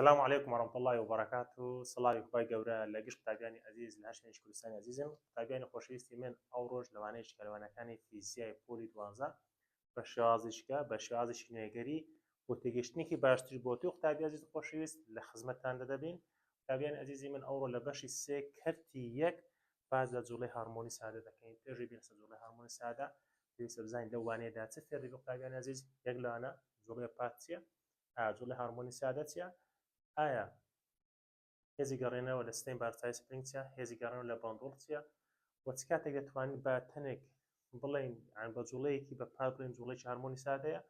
سلام علیکم ورحمة اللە وبرکاته سڵاوی خوای گەورە لە گشت قوتابیانی ئەزیز لە هەر شوێنێکی کوردستانی ئەزیزم قوتابیانی خۆشەویستی من ئەو ڕۆژ لەوانەیە شکەلوانەکانی فیزیای پۆلی دوانزە بە شێوازێکە بە شێوازێکی نوێگەری بۆ تێگەشتنێکی باشتر بۆ تۆ قوتابی ئەزیز خۆشەویست لە خزمەتتان دەدەبین قوتابیان ئەزیزی من ئەوڕۆ لە بەشی سێ کەرتی یەک باس لە جوڵەی هارمۆنی سادە دەکەین پێشی بێسە جوڵەی هارمۆنی سادە پێویستە بزانین لەو وانەیەدا چ فێر دەبین قوتابیان ئەزیز یەک لەوانە جوڵەی پات چییە ئایا جوڵەی هارمۆنی سادە چییە؟ ئایا هێزی گەڕێنەوە لە سیستەمی بارستایی سپرینگ چییە؟ هێزی گەڕێنەوە لە بەندۆڵ چییە؟ و چ کاتێک دەتوانین بە تەنێک بڵێین یان بە جوڵەیەکی بە پات بڵێن جوڵەیەکی هارمۆنی سادەیە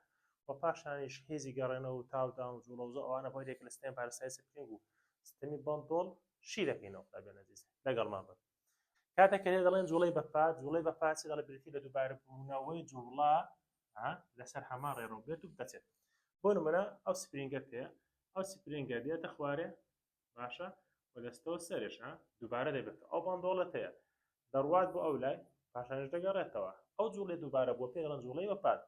و پاشانیش هێزی گەڕێنەوە و تاودان و جوڵە و زۆ ئەوانە بۆ هەریەکە لە سیستەمی بارستایی سپرینگ و سیستەمی بەندۆڵ شی دەکەینەوە قوتابیان ئەزیز لەگەڵمان بن کاتێک کە لێ دەڵێن جوڵەی بە پات جوڵەی بە پات چی دەڵێ بریتی لە دووبارە بوونەوەی جوڵە لەسەر هەمان ڕێڕەو بێت و دەچێت بۆ نمونە ئەو سپرینگە پێ ئەو سپرینگە دێتە خوارێ باشە و دەستەوە سەرش دووبارە دەبێت ئەو بەندۆڵەت هەیە دەڕوات بۆ ئەو لای پاشانش دەگەڕێتەوە ئەو جوڵێ دووبارە بۆ پێ دەڵێن جوڵەی بەپات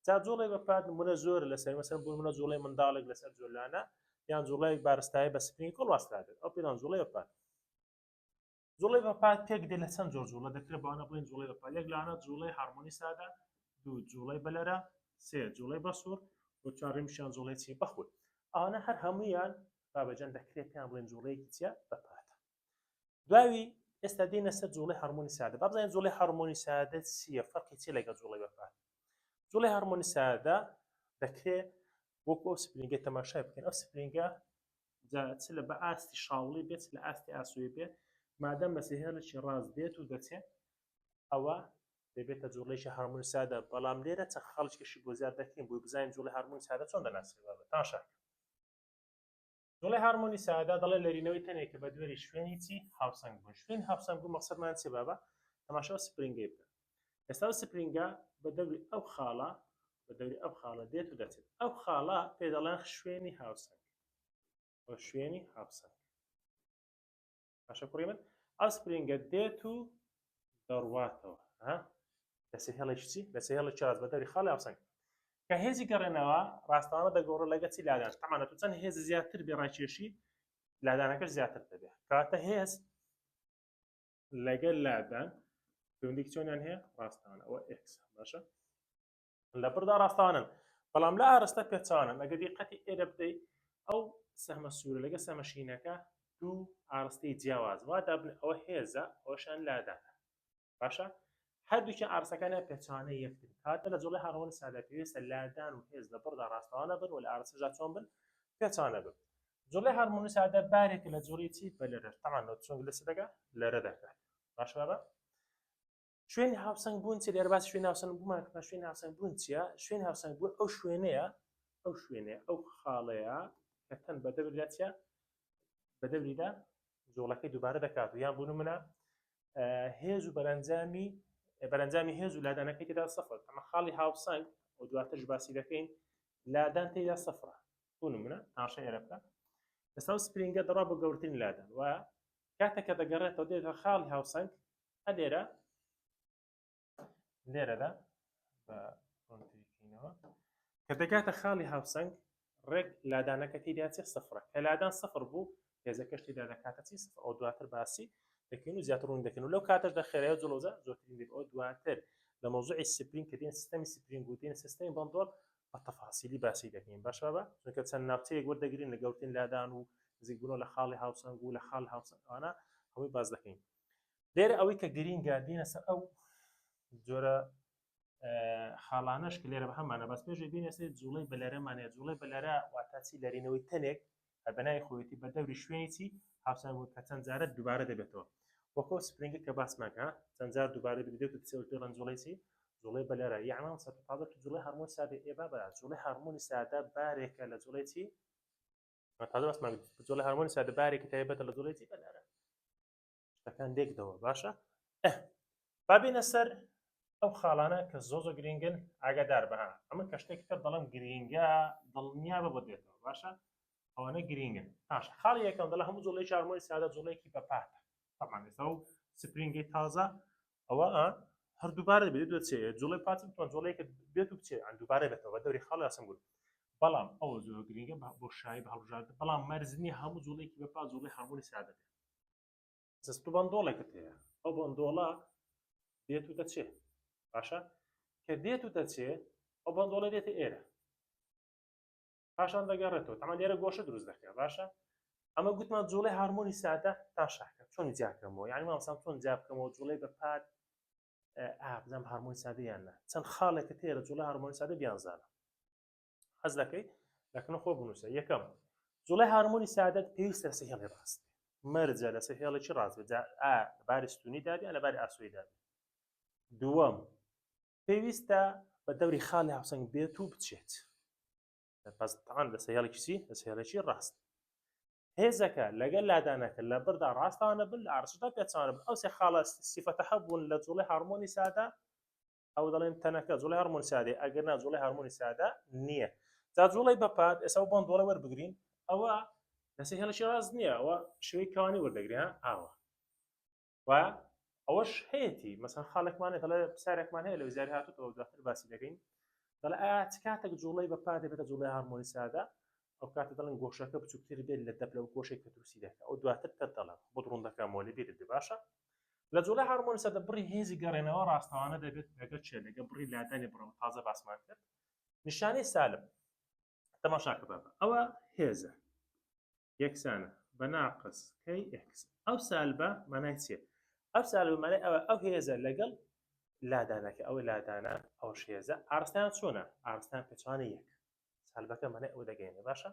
جا جوڵەی بەپات نمونە زۆر لەسەر مەسەن بۆ نمونە جوڵەی منداڵێک لەسەر جۆلانە یان جوڵەیەک بارستایی بە سپرینگ کۆڵ واسترابێت ئەو پێ دەڵێن جوڵەی بەپات جوڵەی بەپات پێک دێت لە چەند جۆر جوڵە دەکرێت بەوانە بڵێن جوڵەی بەپات یەک لەوانە جوڵەی هارمۆنی سادە دوو جوڵەی بەلەرە سێ جوڵەی بەسوڕ و چوارەمیشیان جوڵەی چی بەخول ئەوانە هەر هەمویان بابەجان دەکرێت پێیان بڵێن جوڵەیەکی چیە بەپاتە دواوی ئێستا دێنە سەر جوڵەی هارمۆنی سادە با بزانین جوڵەی هارمۆنی سادە چییە فەرقی چیە لەگەڵ جوڵەی بەپات جوڵەی هارمۆنی سادە دەکرێت وەکو ئەو سپرینگە تەماشای بکەن ئەو سپرینگە جا چ لە بە ئاستی شاوڵی بێت چ لە ئاستی ئاسۆیی بێت مادەم لە هێڵێکی ڕاست دێت و دەچێت ئەوە دەبێتە جوڵەیەکی هارمۆنی سادە بەڵام لێرە چەند خاڵێکیشی بۆ زیاد دەکەین بۆی بزانین جوڵەی هارمۆنی سادە چۆن دەناسرێت بابە تاشا جوڵەی هارمۆنی سادە دەڵێ لەرینەوەی تەنێکە بە دوێری شوێنی چی هاوسەنگ بوون شوێن هاوسەنگ بوو مەقسەدمان چی بابە تەماشا سپرینگەی بکە ئێستا ئەو سپرینگە بە دەوری ئەو خاڵە بە دەوری ئەو خاڵە دێت و دەچێت ئەو خاڵە پێ دەڵێن شوێنی هاوسەنگ ئەو شوێنی هاوسەنگ باشە کوڕی من ئەو سپرینگە دێت و دەڕواتەوە ها لەسەر هێڵێکی چی لەسەر هێڵێکی ڕاست بە دەوری خاڵی هاوسەنگ کە هێزی گەڕێنەوە ڕاستانە دەگۆڕە لەگە چی لادان تەمانە تو چەند هێز زیاتر بێ ڕاکێشی لادانەکەش زیاتر دەبێت کاتە هێز لەگەل لادان پەیوەندیکی چۆنیان هەیە ڕاستانە ئەوە ئێکس باشە لە بڕدا ڕاستانن بەڵام لە ئارستە پێچانن ئەگە دیقەتی ئێرە بدەیت ئەو سەهمە سوورە لەگە سەمە شینەکە دوو ئارستەی جیاواز وا دابن ئەوە هێزە ئەوشان لادانە باشە هەردووکیان ئارسەکانیان پێچانەی یەکتر کاتە لە جوڵەی هارمۆنی سادە پێویستە لادان و هێز لە بڕدا ڕاستەوانە بن و لە ئارسەشدا چۆن بن پێچانە بن جوڵەی هارمۆنی سادە بارێکە لە جوڵی چی بە لەرە تەمان لە چۆن لە چ دەکات لەرە دەکات باشە بابە شوێنی هاوسەنگ بوون چی لێرە باسی شوێن هاوسەنگ بوومان کە شوێن هاوسەنگ بوون چییە شوێن هاوسەنگ بوون ئەو شوێنەیە ئەو شوێنەیە ئەو خاڵەیە کە تەن بە دەوردا چیە بە دەوریدا جوڵەکەی دووبارە دەکات و یان بوون منە هێز و بەرەنجامی بەرەنجامی هێز و لادانەکەی تێدا سەفر ئەمە خاڵی هاوسەنگ و دواترش باسی دەکەین لادان تێدا سەفرە بۆ نمونە تاشە ئێرە بکە ئێستا و سپرینگە دەڕا بۆ گەورترین لادان و کاتێک کە دەگەڕێتەوە دێتە خاڵی هاوسەنگ ئەلێرە لێرەدا بە ڕوونتریکەینەوە کە دەگاتە خاڵی هاوسەنگ ڕێک لادانەکە تێدا چێ سفرە کە لادان سفر بوو هێزەکەش تێدا دەکاتە چی سفر ئەو دواتر باسی دەکەین و زیاتر ڕوون دەکەین و لەو کاتەشدا خێرای و جڵۆزە زۆرترین دەبێت ئەو دواتر لە مەوزوعی سپرینگ کە دێن سیستەمی سپرینگ و دێن سیستەمی بەندۆڵ بە تەفاسیلی باسی دەکەین باشە بابا چونکە چەند ناوچەیەک وەردەگرین لە گەورترین لادان و نزیکبوونەوە لە خاڵی هاوسەنگ و لە خاڵ هاوسەنگ ئەوانە هەمووی باس دەکەین لێرە ئەوەی کە گرینگە دینە سەر ئەو جۆرە خاڵانەش کە لێرە بە هەمانە بەس پێشێ بینە سەر جوڵەی بەلەرەمانەیە جوڵەی بەلەرە واتا چی لەرینەوەی تەنێک بەناوی خۆیەتی بە دەوری شوێنی چی هاوسان بوو کە چەند جارە دووبارە دەبێتەوە وەکۆ سپرینگە کە باسمان کە چەند جار دووبارە بدێت و دچێت پێڵەن جوڵەی چی جوڵەی بەلەرە یەعنی سەر تازە تو جوڵەی هارمۆنی سادە ئێ بابا جوڵەی هارمۆنی سادە بارێکە لە جوڵەی چی تازە باسمان جوڵەی هارمۆنی سادە بارێکی تایبەتە لە جوڵەی چی بەلەرە شتەکان لێکدەوە باشە با بینە سەر ئەو خاڵانە کە زۆ زۆ گرنگن ئاگادار بە ئەمە کە شتێک تر دەڵم گرینگە دڵنیا بە بۆ دێتەوە باشە ئەوانە گرینگن باشە خاڵی یەکەم دەڵێ هەموو جوڵەی هارمۆنی سادە جوڵەیەکی بەپاتە طبعا ئێستا و سپرینگەی تازە ئەوە هەر دووبارە بێت دەچێت جوڵەی پات بتوان جوڵەیەکە بێت و بچێت دووبارە بێتەوە بە دەوری خاڵی ئاسم گول. بەڵام ئەوە زۆر گرنگە بە بۆشایی بە هەڵبژاردن، بەڵام مەرج نییە هەموو جوڵەیەکی بەپا جوڵەی هارمۆنی سادە بێت. جەست و بەندۆڵێکت هەیە، ئەو بەندۆڵە دێت و دەچێ، باشە کە دێت و دەچێ ئەو بەندۆڵە دێتە ئێرە، پاشان دەگەڕێتەوە، تەمان لێرە گۆشە دروست دەکات. باشە ئەمە گوتمان جوڵەی هارمۆنی سادە تا شاکە چۆن جیاکەمەوە، یعنی مامۆستا چۆن جیا بکەمەوە جوڵەی بە پات بزانم هارمۆنی سادە یان نا؟ چەند خاڵێکت هەیە لە جوڵەی هارمۆنی سادە بیانزانە. حەز دەکەی لەکنە خۆ بنووسە. یەکەم، جوڵەی هارمۆنی سادەت پێویستە لەسەر هێڵی ڕاست بێ، مەرجە لەسەر هێڵێکی ڕاست بێ، جا ئا لە باری ستونی دابێ یا لە باری ئاسۆیی دابێ. دووەم، پێویستە بە دەوری خاڵی هاوسەنگ بێت و بچێت، پس تەعان لەسەر هێڵێکی چی؟ لەسەر هێڵێکی ڕاست. هێزەکە لەگەل لادانەکە لە بڕدا ڕاستانە بن، لە ئاڕاستەدا پێچەوانە بن. ئەو سێ خاڵە سیفەتە هەبوون لە جوڵەی هارمۆنی سادە، ئەو دەڵێن تەنەکە جوڵەی هارمۆنی سادەیە، ئەگەر نا جوڵەی هارمۆنی سادە نییە. جا جوڵەی بەپات ئێستا بۆن دۆڵە وەربگرین، ئەوە لەسەر هێڵێکی ڕاست نییە، ئەوە شێوەی کەوانی وەردەگرێ ها ئاوە و ئەوەش هەیەتی. مەسەن خاڵێکمان هەیە دەڵێ پرسیارێکمان هەیە لە وزاری هاتووەوە، دواتر باسی دەکەین. دەڵێ ئایا چ کاتێک جوڵەی بەپا دەبێتە جوڵەی هارمۆنی سادە؟ ئەو کاتە دەڵێن گۆشەکە بچووکتر بێت لە دەب لەو گۆشەی کە دروستی دەکات. ئەو دواتر پێت دەڵێم بۆ ڕوون دەکەمەوە لەبیرت بێ. باشە لە جوڵەی هارمۆنی سادە بڕی هێزی گەڕێنەوە ڕاستەوانە دەبێت لەگەڵ چێ؟ لەگەڵ بڕی لادانی بڕەوە، تازە باسمان کرد. نیشانەی سالب تەماشاکە بابە، ئەوە هێزە یەکسانە بە ناقس K X. ئەو سالبە مانای چییە؟ ئەو سالبە مانای ئەوە ئەو هێزە لەگەڵ لادانەکە، ئەوە لادانە ئەوەش هێزە، ئاڕاستەیان چۆنە؟ ئاڕاستەیان پێچەوانە یەک. سالبەکە مانای ئەوە دەگەیەنێ. باشە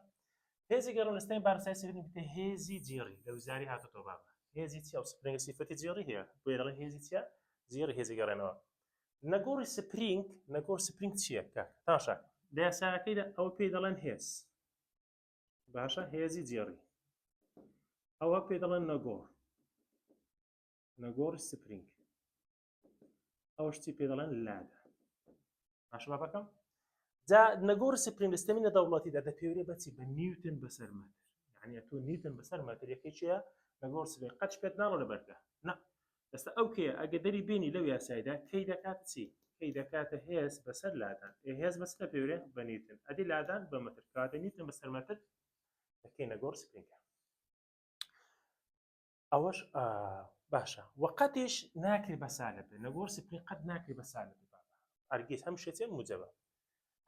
هێزی گەڕان لە ستەمی بارستای spring بێتە هێزی جێڕی، لە وزاری هاتۆتەوە بابە. هێزی چیە؟ ئەو spring سیفەتی جێڕی هەیە، بۆیە دەڵێن هێزی چیە؟ جێڕی، هێزی گەڕێنەوە. نەگۆڕی spring، نەگۆڕ spring چییە کاک؟ تاشا لە یاساکەیدا ئەوە پێی دەڵێن هێز. باشە هێزی جێڕی ئەوە پێی دەڵێن نەگۆڕ، نەگۆڕی spring. ئەوەش چی پێ دەڵێن؟ لادان. باشە بابەکەم، جا نەگۆڕی spring لە سیستەمی نەدەوڵەتیدا دەپێورێ بەچی؟ بە نیوتن بەسەر مەتر. یعنی تۆ نیوتن بەسەر مەتر یەکەی چییە؟ نەگۆڕ spring. قەت پێت ناڵۆ لەبەرکە نا ئێستا ئەو K یە ئەگە دەری بێنی لەو یاسایدا K دەکاتە چی؟ K دەکاتە هێز بەسەر لادان. ئێ هێز بەس دەپێورێ بە نیوتن، ئەدی لادان بە مەتر، کەواتە نیوتن بەسەر مەتر دەکەینە نەگۆڕ spring ە. ئەوەش باشە وەقەتیش ناکرێ بە سالب بێ، نەگۆڕ spring قەت ناکرێ بە سالب بێ بابا، هەرگیز هەم شێ موجەبە.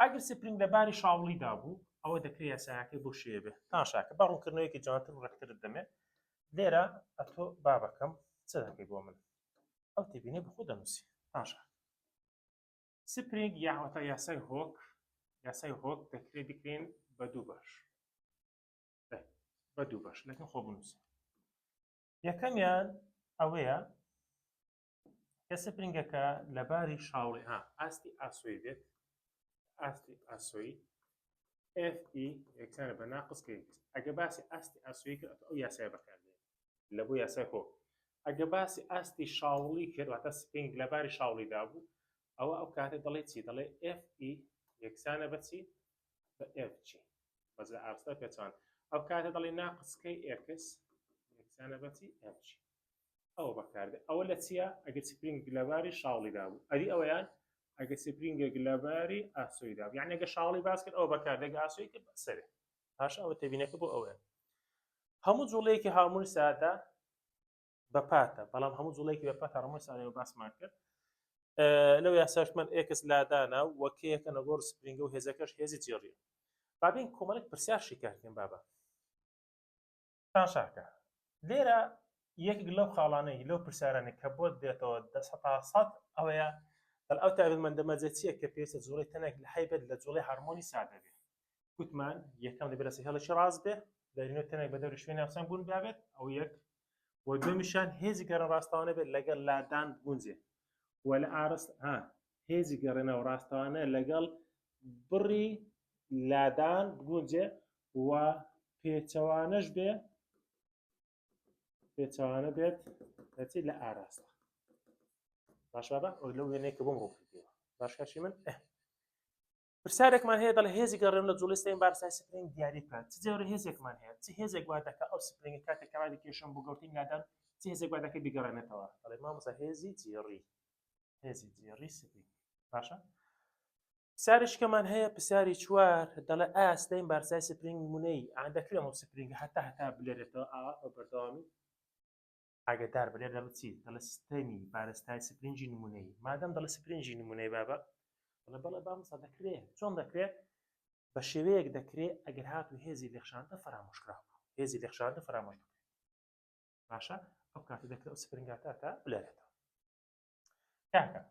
ئەگەر spring لە باری شاوڵیدا بوو ئەوە دەکرێت یاسایەکەی بۆ شێ بێ. تاشاکە بە ڕوونکردنەوەیەکی جوانتر و ڕێکترت دەمێ لێرە. ئەتۆ بابەکەم چ دەکەی بۆ من؟ ئەو تێبینی بخۆ دەنووسی. تاشا spring یاوەتا یاسای هۆک، یاسای هۆک دەکرێت بکرێن بە دوو بەش، بە دوو بەش لەکن خۆ بنووسە. یەکەمیان ئەوەیە کە spring ەکە لە باری شاوڵی ها ئاستی ئاسۆی بێت، ئاستی ئاسۆی FE یەکسانە بە ناقس K. ئەگە باسی ئاستی ئاسۆی کرد ئەو یاسای بەکاردێت لە بۆ یاسای هۆک. ئەگە باسی ئاستی شاوڵی کرد واتە spring لە باری شاوڵی دابوو، ئەوە ئەو کاتە دەڵێ چی؟ دەڵێ FE یەکسانە بە چی؟ بە FG، بەس لە ئاراستە پێچوان. ئەو کاتە دەڵێ ناقس K X یەکسانە بە چی؟ FG. ئەوە بەکاردێ. ئەوە لە چییە؟ ئەگەر spring لەباری شاوڵیدا بوو. ئەدی ئەوەیان ئەگەر spring ێک لەباری ئاسۆیدا بوو، یعنی ئەگەر شاوڵی باس کرد ئەوە بەکاردێ، ئەگەر ئاسۆی کرد سەرێ. پاش ئەوە تێبینەکە بۆ ئەوەیە هەموو جوڵەیەکی هارمۆنی سادە بە پاتە، بەڵام هەموو جوڵەیەکی بە پاتە هارمۆنی سادە باسمان کرد لەو یاساشمان X لادانە و K یەکە نەگۆڕ spring ە و هێزەکەش هێزی جێڕیە. بابین کۆمەڵێک پرسیار شیکارکەین بابە. تاشاکە لێرە یەکێک لەو خاڵانەی لەو پرسیارانەی کە بۆت دێتەوە 100% ئەوەیە دەڵ ئەو تایبەتمەندە مەرجە چییە کە پێویستە جوڵەی تەنێک لە حەیبەت لە جوڵەی هارمۆنی سادە بێ؟ گوتمان یەکەم دەبێت لەسەر هێڵێکی ڕاست بێ، دەرینەوە تەنێک بە دەوری شوێنی هاوسەنگ بوون بابێت، ئەو یەک. و دووەمیشیان هێزی گەڕێن ڕاستەوانە بێت لەگەڵ لادان بگونجێ و لە ئارست ها هێزی گەڕێنەوە ڕاستەوانە لەگەڵ بڕی لادان بگونجێ و پێچەوانەش بێ، پێچەوانە بێت لەچی؟ لە ئاراستە. باش بابا، ئەو لەو وێنەیە کە بۆم ڕوون کردیەوە. باش کاشی من پرسیارێکمان هەیە دەڵێ هێزی گەڕێن لە جوڵەی ستەمی بارستای spring دیاری بکە. چ جۆرە هێزێکمان هەیە؟ چ هێزێک وا دەکا ئەو spring ە کاتێک کە ڕادی کێشم بۆ گەورترین لادان، چ هێزێک وا دەکە بیگەڕێنێتەوە؟ دەڵێ مامۆستا هێزی جێڕی، هێزی جێڕی spring. باشە. پرسیارێکمان هەیە پرسیاری چوار دەڵێ ئایا سیستەمی بارستای سپرینگ نمونەی ئان دەکرێت ئەو سپرینگ هەتا هەتا بلێرێتەوە ئاوا بە بەردەوامی ئاگدار بلێر دەڵێ چی دەڵێ سیستەمی بارستای سپرینگی نمونەی مادەم دەڵێ سپرینگی نمونەی بابە دەڵێ بەڵێ بامۆستا دەکرێت چۆن دەکرێت بە شێوەیەک دەکرێت ئەگەر هات و هێزی لێخشاندە فەرامۆشکرا بوو هێزی لێخشاندە فەرامۆش دەکرێت باشە ئەو کاتە دەکرێت ئەو سپرینگاتە تا بلێرێتەوە کاکە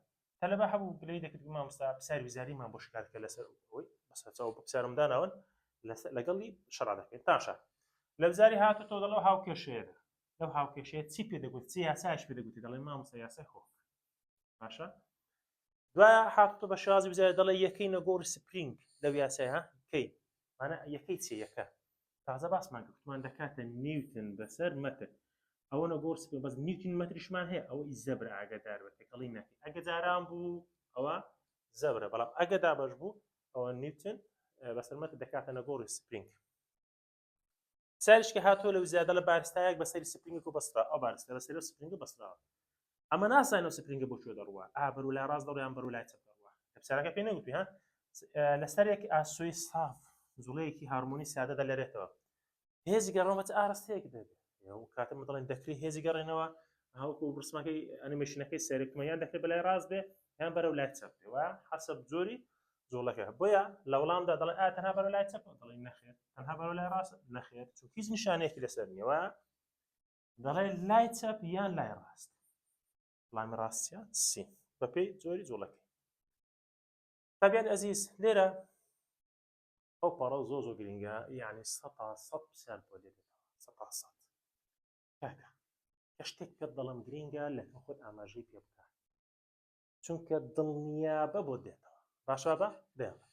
تەلەبە هەبوو گلەی دەکرد مامۆستا پرسیاری وزاریمان بۆ شکار کە لەسەر ئەوەی بەسەر چاو پرسیارم داناون لەگەڵی شەڕا دەکەین تاشا لە وزاری هاتو تۆ دەڵێ هاوکێشەیەدا لەو هاوکێشەیە چی پێ دەگوت چی یاسایش پێ دەگوتی دەڵێ مامۆستا یاسای هۆک باشە دوای هاتو بە شێوازی وزاری دەڵێ یەکەی نەگۆڕی سپرینگ لەو یاسای ها کەی مانە یەکەی چی یەکە تازە باسمان کرد وتمان دەکاتە نیوتن بەسەر مەتر ئەوە نەگۆڕ سپرینگ بەس نیوتن مەتریشمان هەیە ئەوە ئی زەبرە ئاگادار بە تێکەڵی نەکەی ئەگە جاران بوو ئەوە زەبرە بەڵام ئەگە دابەش بوو ئەوە نیوتن بەسەر مەتر دەکاتە نەگۆڕی سپرینگ پرسیارش کە هاتووە لەو زیادە لە بارستایەک بەسەری سپرینگێک و بەسترا ئەو بارستە بەسەری و سپرینگ بەستراوە ئەمە نازانین ئەو سپرینگە بۆ کوێ دەڕوا ئا بەرو لای ڕاست دەڕوا یان بەرو لای چەپ دەڕوا کە پرسیارەکە پێی نەگوتوی ها لەسەرێک ئاسۆی ساف جوڵەیەکی هارمۆنی سادە دەلەرێتەوە هێزی گەڕانەوە بە چ ئاراستەیەک دەبێت ئەو کاتە من دەڵێن دەکرێت هێزی گەڕێنەوە هەوکو ڕسمەکەی ئەنیمەیشنەکەی سەرکمە یان دەکرێت بەلای ڕاست بێ یان بەرەو لای چەپ بێ وە حەسەب جۆری جوڵەکە بۆیە لە وەڵامدا دەڵێ ئا تەنها بەرەو لای چەپ دەڵێن نەخێر تەنها بەرەو لای ڕاست نەخێر چون هیچ نیشانەیەکی لەسەر نییە وە دەڵێ لای چەپ یان لای ڕاست وەڵامی ڕاستە سی بەپێی جۆری جوڵەکەی قوتابیان ئەزیز لێرە ئەو پەڕە زۆر زۆر گرنگە یعنی سەتا سەد پرسیار بۆ لێ دێتەوە سەتا سەد کاکە کە شتێک پێت دەڵم گرنگە لە خۆت ئاماژەی پێ بکە چونکە دڵنیابە بۆ دێتەوە باشە بە بێڵە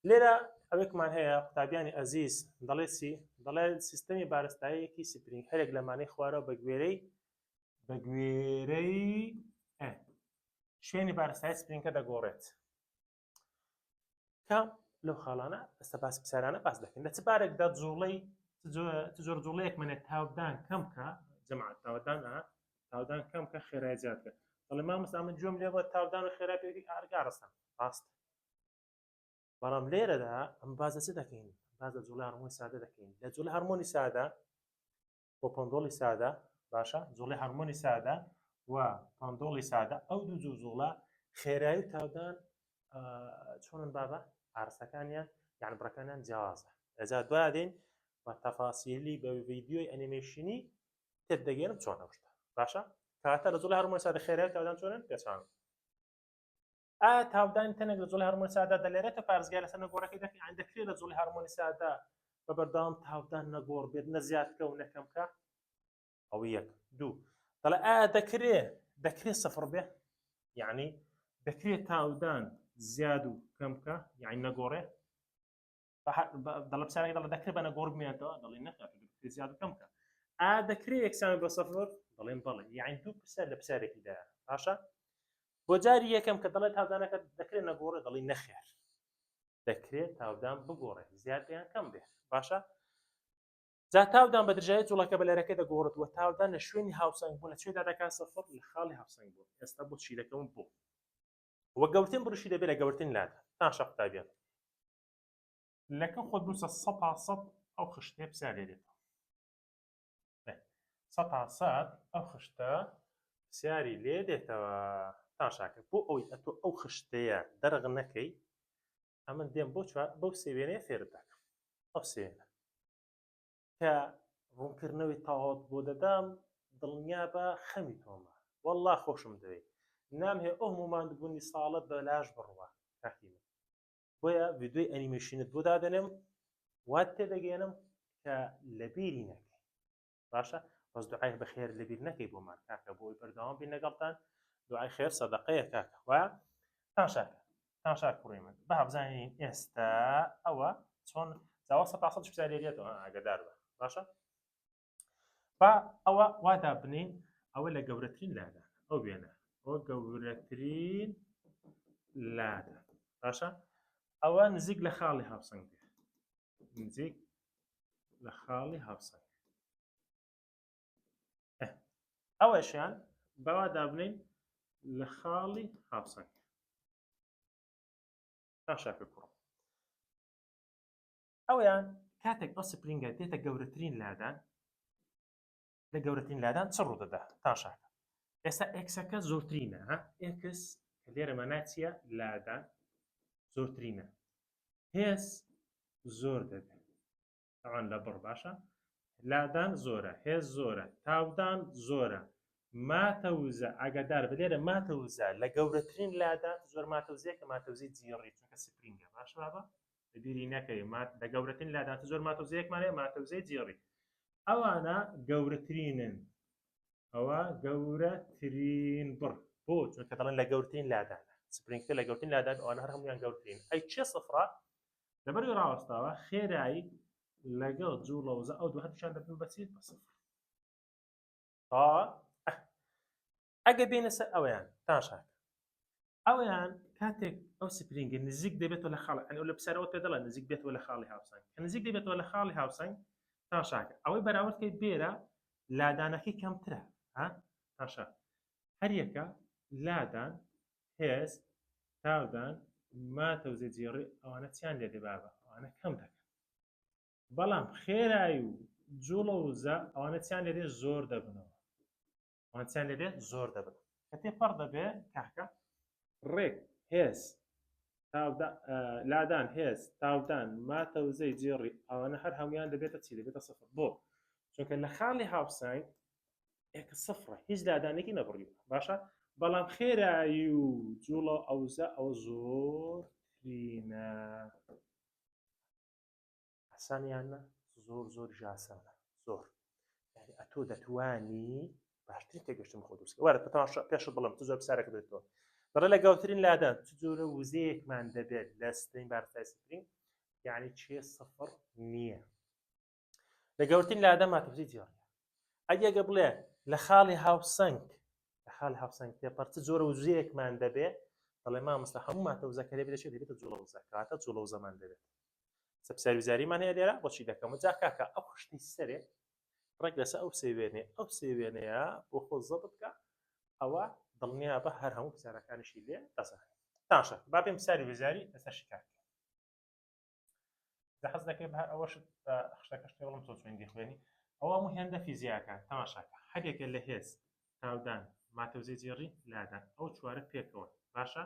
لێرە ئەوێکمان هەیە قوتابیانی ئەزیز دەڵێ چی دەڵێ سیستەمی بارستاییەکی سپرینگ هەرێک لەمانەی خوارەوە بە گوێرەی بە گوێرەی شوێنی بارستایی سپرینگە دەگۆڕێت کام لەو خاڵانە ئێستا باس پرسیارانە باس دەکەین لە چ بارێکدا جوڵەی چ جۆر جوڵەیەک منێت تاودان کەم کە جەماعەت تاودان تاودان کەم کە خێرای زیاد کە دەڵێ مامۆستا من گوێم لێ بووە تاودان و خێرا پێویستی ئارگارستان ڕاست بەڵام لێرەدا ئەم باز لە چ دەکەین باز لە جوڵەی هارمۆنی سادە دەکەین لە جوڵەی هارمۆنی سادە بۆ پەندۆڵی سادە باشە جوڵەی هارمۆنی سادە و پەندۆڵی سادە ئەو دوو جوو جوڵە خێرایی و تاودان چۆنن بابە ئارسەکانیان یان بڕەکانیان جیاوازە ئەجا دوای دێن بە تەفاسیلی بە ڤیدیۆی ئەنیمەیشنی تێت دەگەێنم چۆن ئەو شتە باشە کاتە لە جوڵەی هارمۆنی سادە خێرایی و تاودان چۆنن پێچوانن ئایا تاودانی تەنێک لە جوڵەی هارمۆنی سادە دەلێرێتە پارێزگای لەسەر نەگۆڕەکەی دەکەین یان دەکرێت لە جوڵەی هارمۆنی سادە بە بەردەوام تاودان نەگۆڕ بێت نە زیاد بکە و نە کەم بکە ئەوە یەک دوو دەڵێ ئایا دەکرێ دەکرێ سفر بێ یعنی دەکرێت تاودان زیاد و کەم بکە یعنی نەگۆڕێ دەڵێ پرسیارێک دەڵێ دەکرێت بە نەگۆڕ بمێنێتەوە دەڵێ نەخێر دەکرێت زیاد و کەم بکە ئا دەکرێت یەکسان بە سفر دەڵێن بەڵێ یعنی دوو پرسیار لە پرسیارێکیدا باشە بۆ جاری یەکەم کە دەڵێت تاودانەکە دەکرێت نەگۆڕێ دەڵێ نەخێر دەکرێت تاودان بگۆڕێت زیاد یان کەم بێت باشە جا تاودان بە درژایی جوڵەکە بە لەرەکە دەگۆڕێت و تاودان لە شوێنی هاوسەنگ بوون لە چێدا دەکات سفر لە خاڵی هاوسەنگ بوون ئێستا بۆ چی دەکەم بۆ وە گەورترین بڕشی دەبێت لە گەورترین لادا تاشە قوتابیان لەکە خۆت بنووسە سەتا سەد ئەو خشتەیە پرسیار لێ دێتەوە سەتا سەد ئەو خشتە پرسیاری لێ دێتەوە تاشاکە بۆ ئەوی ئەتۆ ئەو خشتەیە دەرغ نەکەی ئەمن دێم بۆ چوار بەو سێوێنەیە فێرت دەکەم ئەو سێوێنە کە ڕوونکردنەوەی تەواوت بۆ دەدەم دڵنیابە خەمی تۆمە والله خۆشم دەوێت نامهێ ئەو هەموو ماندووبوونی ساڵت بەلاش بڕوا کاکی من بۆیە ڤیدیۆی ئەنیمەیشنت بۆ دادەنێم وات تێدەگەێنم کە لەبیری نەکەی باشە بەس دوعای بەخێر لەبیر نەکەی بۆمان کاکە بۆی بەردەوام بین لەگەڵتان دوعای خێر سەدەقەیە کاکە وایە تاشاکە تاشا کوڕی من با بزانین ئێستا ئەوە چۆن جاوە سە تاسە پرسیار لێتەوە ئاگدار بە باشە با ئەوە وا دابنین ئەوە لە گەورەترین لادا ئەو وێنە ئەوە گەورەترین لادا باشە ئەوە نزیک لە خاڵی هاوسەنگ بێ نزیک لە خاڵی هاوسەنگ ئەوەشیان بەوا دابنین لە خاڵی هاوسەنگ. تاشاکە کوڕم ئەویان کاتێک ئەو spring ە دێتە گەورەترین لادان لە گەورەترین لادان چ ڕوودەدا تاشاکە ئێستا x ەکە زۆرترینە ها x کە لێرە مانا چییە لادان زۆرترینە هێز زۆر دەبێت تاوان لە بڕ باشە لادان زۆرە هێز زۆرە تاودان زۆرە ماتە وزە ئاگادار بە لێرە ماتە وزە لە گەورەترین لادان زۆر ماتە وزەیە کە ماتە وزەی جیڕی چونکە spring ە باشە بابە لەبیری نەکەی مات لە گەورەترین لادان زۆر ماتە وزەیەکمان هەیە ماتە وزەی جیڕی ئەوانە گەورەترینن ئەوە گەورەترین بڕ بۆ چونکە دەڵێن لە گەورترین لادانە spring ەکە لە گەورترین لادان ئەوانە هەر هەمویان گەورترین ئەی چێ سفرە لەبەروی ڕاوەستاوە خێرایی لەگەڵ جوڵە وزە ئەو دوو هەردووکیان دەبن بە چی بە سفر تا ئەگە بێنە سەر ئەویان تاشاکە ئەویان کاتێک ئەو spring ە نزیک دەبێتەوە لە خاڵ ئەو لە پرسیارەوە پێ دەڵێن نزیک بێتەوە لە خاڵی هاوسەنگ کە نزیک دەبێتەوە لە خاڵی هاوسەنگ تاشاکە ئەوەی بەراوردکەی بێرە لادانەکەی کەمترە ها تاشا هەریەکە لادان هێز تاودان ماتە و زێجێڕی ئەوانە چیان لێ دێ بابە ئەوانە کەم دەکەن بەڵام خێرای و جوڵە و وزە ئەوانە چیان لێ دێ زۆر دەبنەوە ئەوان چیان لێ دێ زۆر دەبن کە تێپەڕ دەبێ کاکە ڕێک هێز لادان هێز تاودان ماتە وزەی جێڕی ئەوانە هەر هەمویان دەبێتە چی دەبێتە سفر بۆ چونکە لە خاڵی هاوسەنگ ئێکە سفرە هیچ لادانێکی نەبڕیوە باشە بەڵام خێرایی و جوڵە ئەوزە ئەوە زۆرترینە ئاسانیان نە زۆر زۆر ژاسانە زۆر یعنی ئەتۆ دەتوانی باشترین تێگەشتن خۆ دروست وەرە تەماشا پێشت بڵم تو زۆر پرسیارەکە دەێتەوە دەڵێ لە گەوترین لادان چ جۆرە وزەیەکمان دەبێت لە سیستەمی بارستای spring یعنی چێ سفر نییە لە گەورترین لادان ماتەوزەی جێڕیە ئەگەگە بڵێ لە خاڵی هاوسەنگ لە خاڵی هاوسەنگ تێپەڕ چ جۆرە وزەیەکمان دەبێ دەڵێ مامۆستا هەموو ماتە وزەکە لێ دەچێت دەبێتە جوڵە وزە کەواتە جوڵە وزەمان دەبێت پرسیاری وزاریمان هەیە لێرە بۆچی دەکەم جا کاکە ئەو خشتەی سەرێ ڕێک لەسەر ئەو سێ وێنێ ئەو سێ وێنەیە بۆ خۆ زەبت بکە ئەوە دڵنیا بە هەر هەموو پرسیارەکانیشی لێ دەزانێت تاشە با بێم پرسیاری وزاری لەسەر شیکار جا حەز دەکەی بە هەر ئەوەش خشتەکەش پێ بڵم چۆن چۆن دیخوێنی ئەوە هەموو هێندە فیزیاکە تەماشاکە هەرێکە لە هێز تاودان ماتەوزەی جێڕی لادان ئەو چوارە پێکەوە باشە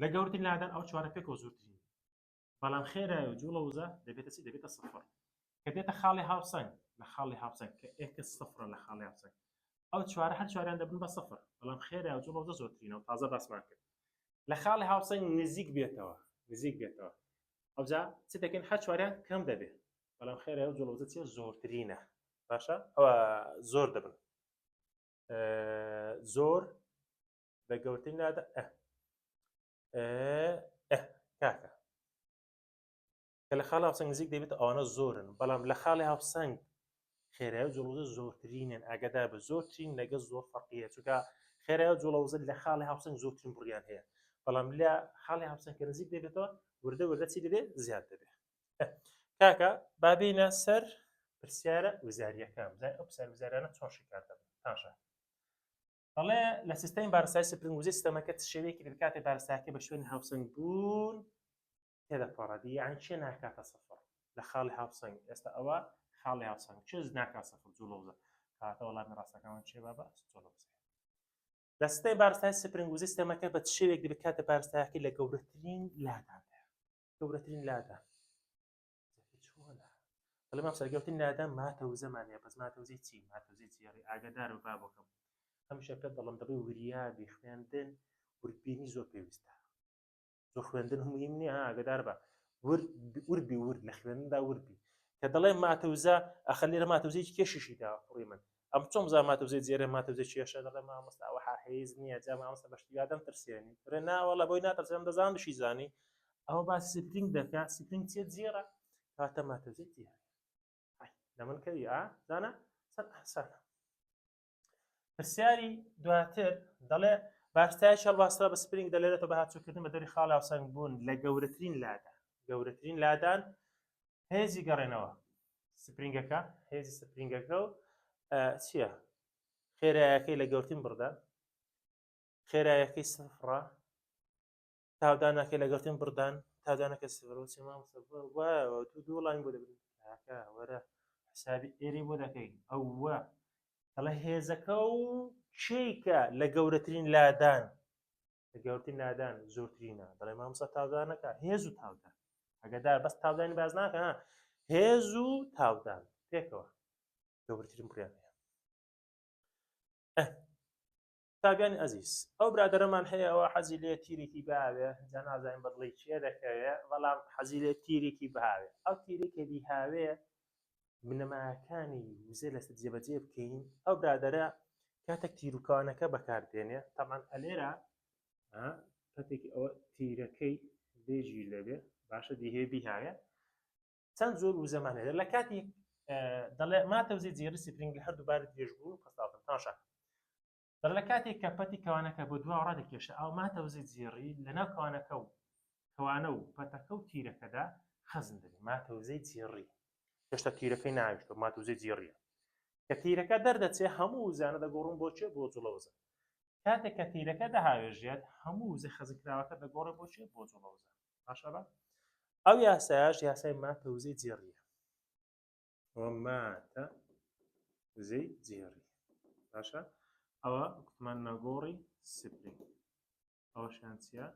لە گەورترین لادان ئەو چوارە پێکەوە زۆرترین بەڵام خێرای و جوڵە وزە دەبێتە چی دەبێتە سفر کە دێتە خاڵی هاوسەنگ لە خاڵی هاوسەنگ کە x سفرە لە خاڵی هاوسەنگ ئەو چوارە هەر چواریان دەبن بە سفر بەڵام خێرا و جوڵە وزە زۆرترینە و تازە باسمان کرد لە خاڵی هاوسەنگ نزیک بێتەوە نزیک بێتەوە ئەوجا چ دەکەین هەر چواریان کەم دەبێت بەڵام خێرا و جوڵە وزە چیە زۆرترینە باشە ئەوە زۆر دەبن زۆر لە گەورترین لادا کاکە کە لە خاڵ هاوسەنگ نزیک دەبێت ئەوانە زۆرن بەڵام لە خاڵی هاوسەنگ خێرای و جوڵوزە زۆرترینن ئاگادار بە زۆرترین لەگە زۆر فەرقیە چونکە خێرای و جوڵەوزە لە خاڵی هاوسەنگ زۆرترین بڕیان هەیە بەڵام لە خاڵی هاوسەنگ کە نزیک دەبێتەوە وردە وردە چی دەبێت زیاد دەبێت کاکە بابینە سەر پرسیارە وزاریەکان بزانین ئەو پرسیار وزارانە چۆن شیکار دەبن تاشە دەڵێ لە سیستەمی بارستایی spring وزەی سیستەمەکە چ شێوەیەکی دەبێت کاتێ بارستایەکە بە شوێنی هاوسەنگ بوون تێدەپەڕێت یعنی چێ ناکاتە سفر لە خاڵی هاوسەنگ ئێستا ئەوە خاڵی هاوسەنگ چێ ناکات سفر جوڵە وزە کاتە وەڵامی ڕاستەکەمان چێ بابە جوڵە وزە لە سیستەمی بارستایی spring وزەی سیستەمەکە بە چ شێوەیەک دەبێت کاتێ بارستایەکەی لە گەورەترین لادان گەورەترین لادان چۆنە دەڵێ مامۆستا گەورەترین لادان ماتە وزەمان هەیە بەس ماتە وزەی چی ماتە وزەی جێڕی ئاگادار و بابەکەم هەمیشە پێت دەڵم دەبێ وریابی خوێندن وردبینی زۆر پێویستە زۆر خوێندن مهم نییە ئاگادار بە وردبی ورد لە خوێندندا وردبی کە دەڵێ ماتەوزە ئەخە لێرە ماتەوزەیەکی کێشیشی دا کوڕی من ئەم چۆن بزانم ماتەوزەی جێرە ماتەوزەی کێشە دەڵێ مامۆستا ئەوە هیچ نییە جا مامۆستا بە شتی ئادەم ترسێنی دەڵێ ناوەڵا بۆی ناترسێنم دەزانم بشی زانی ئەوە باسی spring دەکا spring چیە جێرە کاتە ماتەوزەی جێرە لە من کەوی ئا زانە چەند ئاسانە پرسیاری دواتر دەڵێ بارستایەکی هەڵباسترا بە spring دەلێرێتەوە بە هاتوچۆکردن بە دەوری خاڵی هاوسەنگ بوون لە گەورەترین لادا گەورەترین لادان هێزی گەڕێنەوە spring ەکە هێزی spring ەکە و چییە خێرایەکەی لە گەورترین بڕدا خێرایەکەی سفرە. تاودانەکەی لەگەڵتیم بڕدان تاودانەکە سفرۆچی مامۆستا وایە تو دوو وەڵامی بۆ دەبن کاکە وەرە حسابی ئێرەی بۆ دەکەین ئەوە دەڵێ هێزەکە و کێیکە لە گەورەترین لادان لە گەورترین لادان زۆرترینە دەڵێ مامۆستا تاودانەکە هێز و تاودان ئەگەدار بەس تاودانی باز ناکە هێز و تاودان پێکەوە گەورەترین بڕیان هەیە. قوتابیانی ئەزیز ئەو برادەرەمان هەیە ئەوە حەزی لێ تیرێکی باوێ جا نازانین بە دڵی کێ دەکەوێ بەڵام حەزی لێ تیرێکی بهاوێ ئەو تیرێک کە دیهاوێ بنەماکانی وزە لەسەر جێبەجێ بکەین ئەو برادەرە کاتێک تیروکانەکە بەکاردێنێ تەمان ئەلێرە پەتێکی ئەوە تیرەکەی لێ گیر دەبێ باشە دیهێ بیهاوێ چەند زۆر وزەمان هەیە لە کاتی دەڵێ ماتە وزەی جێڕی سپرینگ لە هەردوو باری درێژبوون و پەستاوتن تاشا دەڵێ لە کاتێک کە پەتی کەوانەکە بۆ دوا ڕادەکێشە ئەو ماتە وزەی جێڕی لەناو کەوانەکە و کەوانە و پەتەکە و تیرەکەدا خەزن دەبێت ماتە وزەی جێڕی هێشتا تیرەکەی ناویشتۆ ماتە وزەی جێڕیە کە تیرەکە دەردەچێ هەموو وزانە دەگۆڕن بۆ چێ بۆ جوڵە وزە کاتێک کە تیرەکە دەهاوێژێت هەموو وزە خەزنکراوەکە دەگۆڕێ بۆ چێ بۆ جوڵە وزە باشە بە ئەو یاسایش یاسای ماتە وزەی جێڕیە ئەوە ماتە وزەی جێڕی باشە ئەوە کوتمان نەگۆڕی سپرینگ ئەوەشیان چییە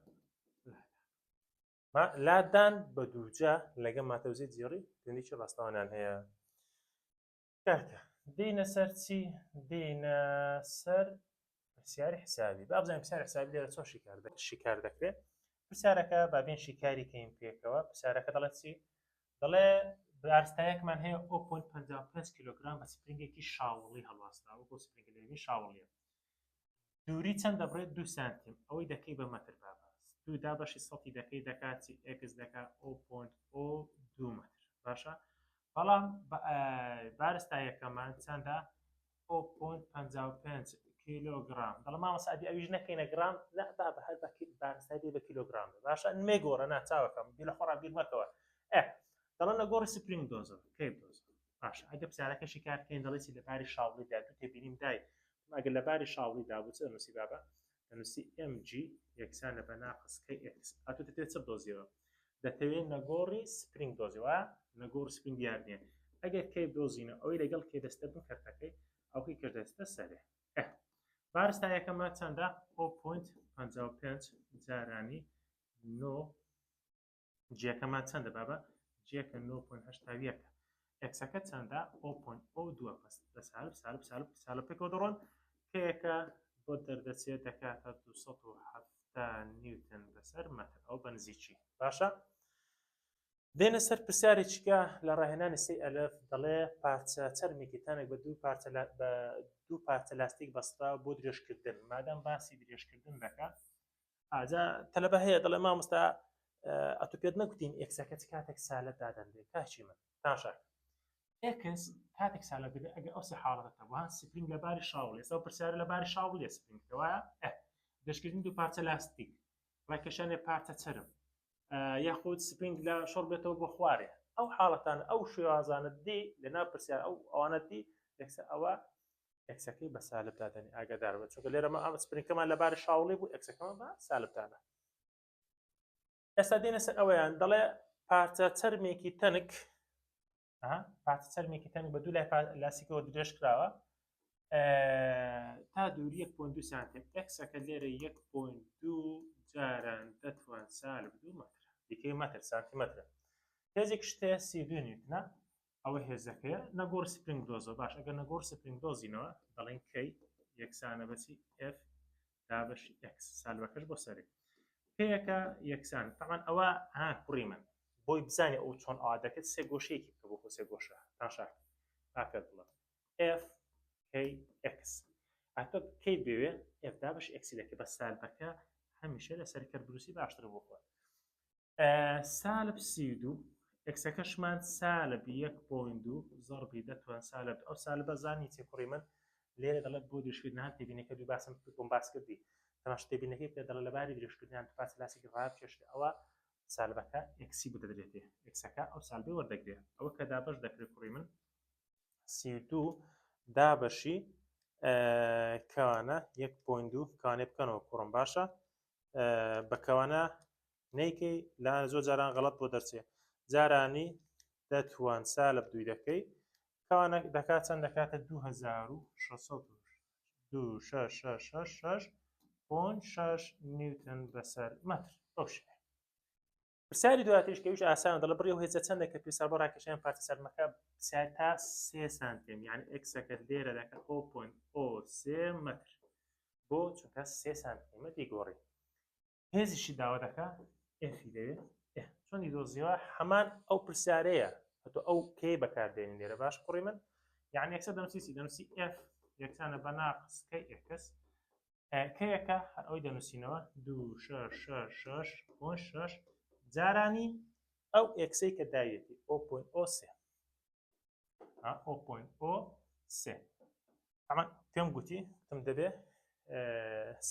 لادان بە دووجا لەگە ماتە وزەی جێڕی پەیوەندیی ڕاستەوانیان هەیە کاکە دێینە سەر چی دێینە سەر پرسیاری حسابی با بزانین پرسیاری حسابی لێرە چۆن شیکار شیکار دەکرێت پرسیارەکە بابین شیکاری کەین پێکەوە پرسیارەکە دەڵێت چی دەڵێ بارستایەکمان هەیە 0.55 کیلوگرام بە سپرینگێکی شاوڵی هەڵواسراوە بۆ سپرینگ لێوی شاوڵیە دووری چەند دەبڕێت دو سانتیم ئەوەی دەکەی بە مەتر بابە دوو دابەشی سەتی دەکەی دەکات چی x دەکات 0.02 مەتر باشە بەڵام بارستایەکەمان چەندە 0.55 کیلۆگرام دەڵێ مامۆستا ئەدی ئەویش نەکەینە گرام لا بابە هەر بە بارستای بێ بە کیلۆگرام باشە مێگۆڕە نا چاوەکەم بیر لە خۆڕا بیر مەکەوە ئێ دەڵێن لە گۆڕی سپرینگ دۆزەوە کەی دۆزەوە باشە ئەگە پرسیارەکە شیکار بکەین دەڵێ چی لە باری شاوڵیدا دوو تێبینیم دای ئەگەر لە باری شاوڵیدا بوو چ دەنووسی بابە دەنووسی mg یەکسانە بە ناقس kx ئەتۆ دەتەوێت چ بدۆزیەوە دەتەوێت نەگۆڕی سپرینگ دۆزیەوە نەگۆڕ سپرینگ دیار نییە ئەگەر K بدۆزینە ئەوەی لەگەڵ K دەستە بن کەرتەکەی ئەوکەی کە دەستە سەرێ بارستایەکەمە چەندە 0.55 جارانی 9 جیەکەمان چەندە بابە جیەکە 9.81 ئێکسەکە چەندە 0.02 پس بە سالب سالب سالب سالب پێکەوە دەڕۆن K یەکە بۆ دەردەچێت دەکاتە 270 نیوتن بەسەر مەتر ئەو بە نزیکی باشە دێنە سەر پرسیارێکیکە لە ڕاهێنانی سێ ئەلف دەڵێ پارچە چەرمێکی تەنک بە دوو پارچە بە دوو پارچە لاستیک بەسترا بۆ درێژکردن مادام باسی درێژکردن دەکات ئاجا تەلەبە هەیە دەڵێ مامۆستا ئەتو پێت نەگوتین x ەکە چ کاتێک سالب دادەنرێت کاچی من تاشا x کاتێک سالب دەبێت ئەگەر ئەو سێ حاڵەتە هەبوو سپرینگ لە باری شاوڵ ئێستا پرسیارە لە باری شاوڵ سپرینگ کەوایە دەشکردن دوو پارچە لاستیک ڕێکەشانێ پارچە چەرم یاخود سپرینگ لە شۆڕ بێتەوە بۆ خوارێ ئەو حاڵەتان ئەو شێوازانە دی لەنا پرسیار ئەو ئەوانە دی یەکسەر ئەوە x ەکەی بە سالب دادەنی ئاگادار بە چونکە لێرە مە ئەمە سپرینگەکەمان لە باری شاوڵی بوو x ەکەمان بە سالب دانا ئێستا دێنە سەر ئەوەیان دەڵێ پارچە چەرمێکی تەنک پارچە چەرمێکی تەنک بە دوو لای لاسیکەوە درێژ کراوە تا دووری 1.2 سانتیم x ەکە لێرە 1.2 جاران دەتوان سالب دوو مەتر دیکەی مەتر سانتیمەترە هێزێک شتێ 32 نیوتنە ئەوە هێزەکەیە نەگۆڕ سپرینگ دۆزەوە باش ئەگەر نەگۆڕ سپرینگ دۆزینەوە دەڵێن K یەکسانە بەچی F دابەشی x سالبەکەش بۆ سەرێ K یەکە یەکسان تەمان ئەوە ها کوڕی من بۆی بزانێ ئەو چۆن ئاوا دەکرد سێ گۆشەیەکی بکە بۆ خۆ سێ گۆشە تاشاک پاکە بڵێ F K X ئەتۆ K بێوێ F دابەش x ی دەکە بە سالبەکە هەمیشە لەسەر کەر بروسی باشترە بۆ خۆت سالب 32 x ەکەشمان سالب 1.2 زەڕبی دەتوان سالب ئەو سالبە زانی چی کوڕی من لێرە دەڵێت بۆ درێژکردن هەر تێبینەکە دوو باسم بۆم باس کردی تەماش تێبینەکەی پێ دەڵێ لەباری درێژکردنیان پاس لاسێکی ڕابکێشت ئەوە سالبەکە x ی بۆ دەدرێتێ x ەکە ئەو سالبەی وەردەگرێت ئەوە کە دابەش دەکرێت کوڕی من 32 دابەشی کەوانە 1.2 کانێ بکەنەوە کوڕم باشە بە کەوانە. نەیکەی لا زۆر جاران غەڵەت بۆ دەرچێ جارانی دەتوان سالب دووی دەکەی کەوانە دەکات چەند دەکاتە 2600 2 6 6 6 6 point 6 نیوتن بەسەر مەتر بەو شێوەیە پرسیاری دواتریش کە ئەویش ئاسانە دەڵێ بڕی ئەو هێزە چەندە کە پێویستە بۆ ڕاکێشانی پارچە سەرمەکە پرسیار تا سێ سانتیم یعنی ئێکسەکە لێرە دەکە 0.03 مەتر بۆ چونکە سێ سانتیمە دیگۆڕی هێزیشی داوا دەکا ئێفی دەوێ چۆنی دۆزیەوە هەمان ئەو پرسیارەیە تۆ ئەو کەی بەکاردێنی لێرە باش کوڕی من یعنی یەکسەر دەنووسی چی دەنووسی ئێف یەکسانە بە ناقس کەی ئێکس کەیەکە هەر ئەوەی دەنووسینەوە دوو شەش شەش شەش point شەش جارانی ئەو ئێکسەی کە داویەتی o point o سێ o point o سێ ئەمە پێم گوتی تم دەبێ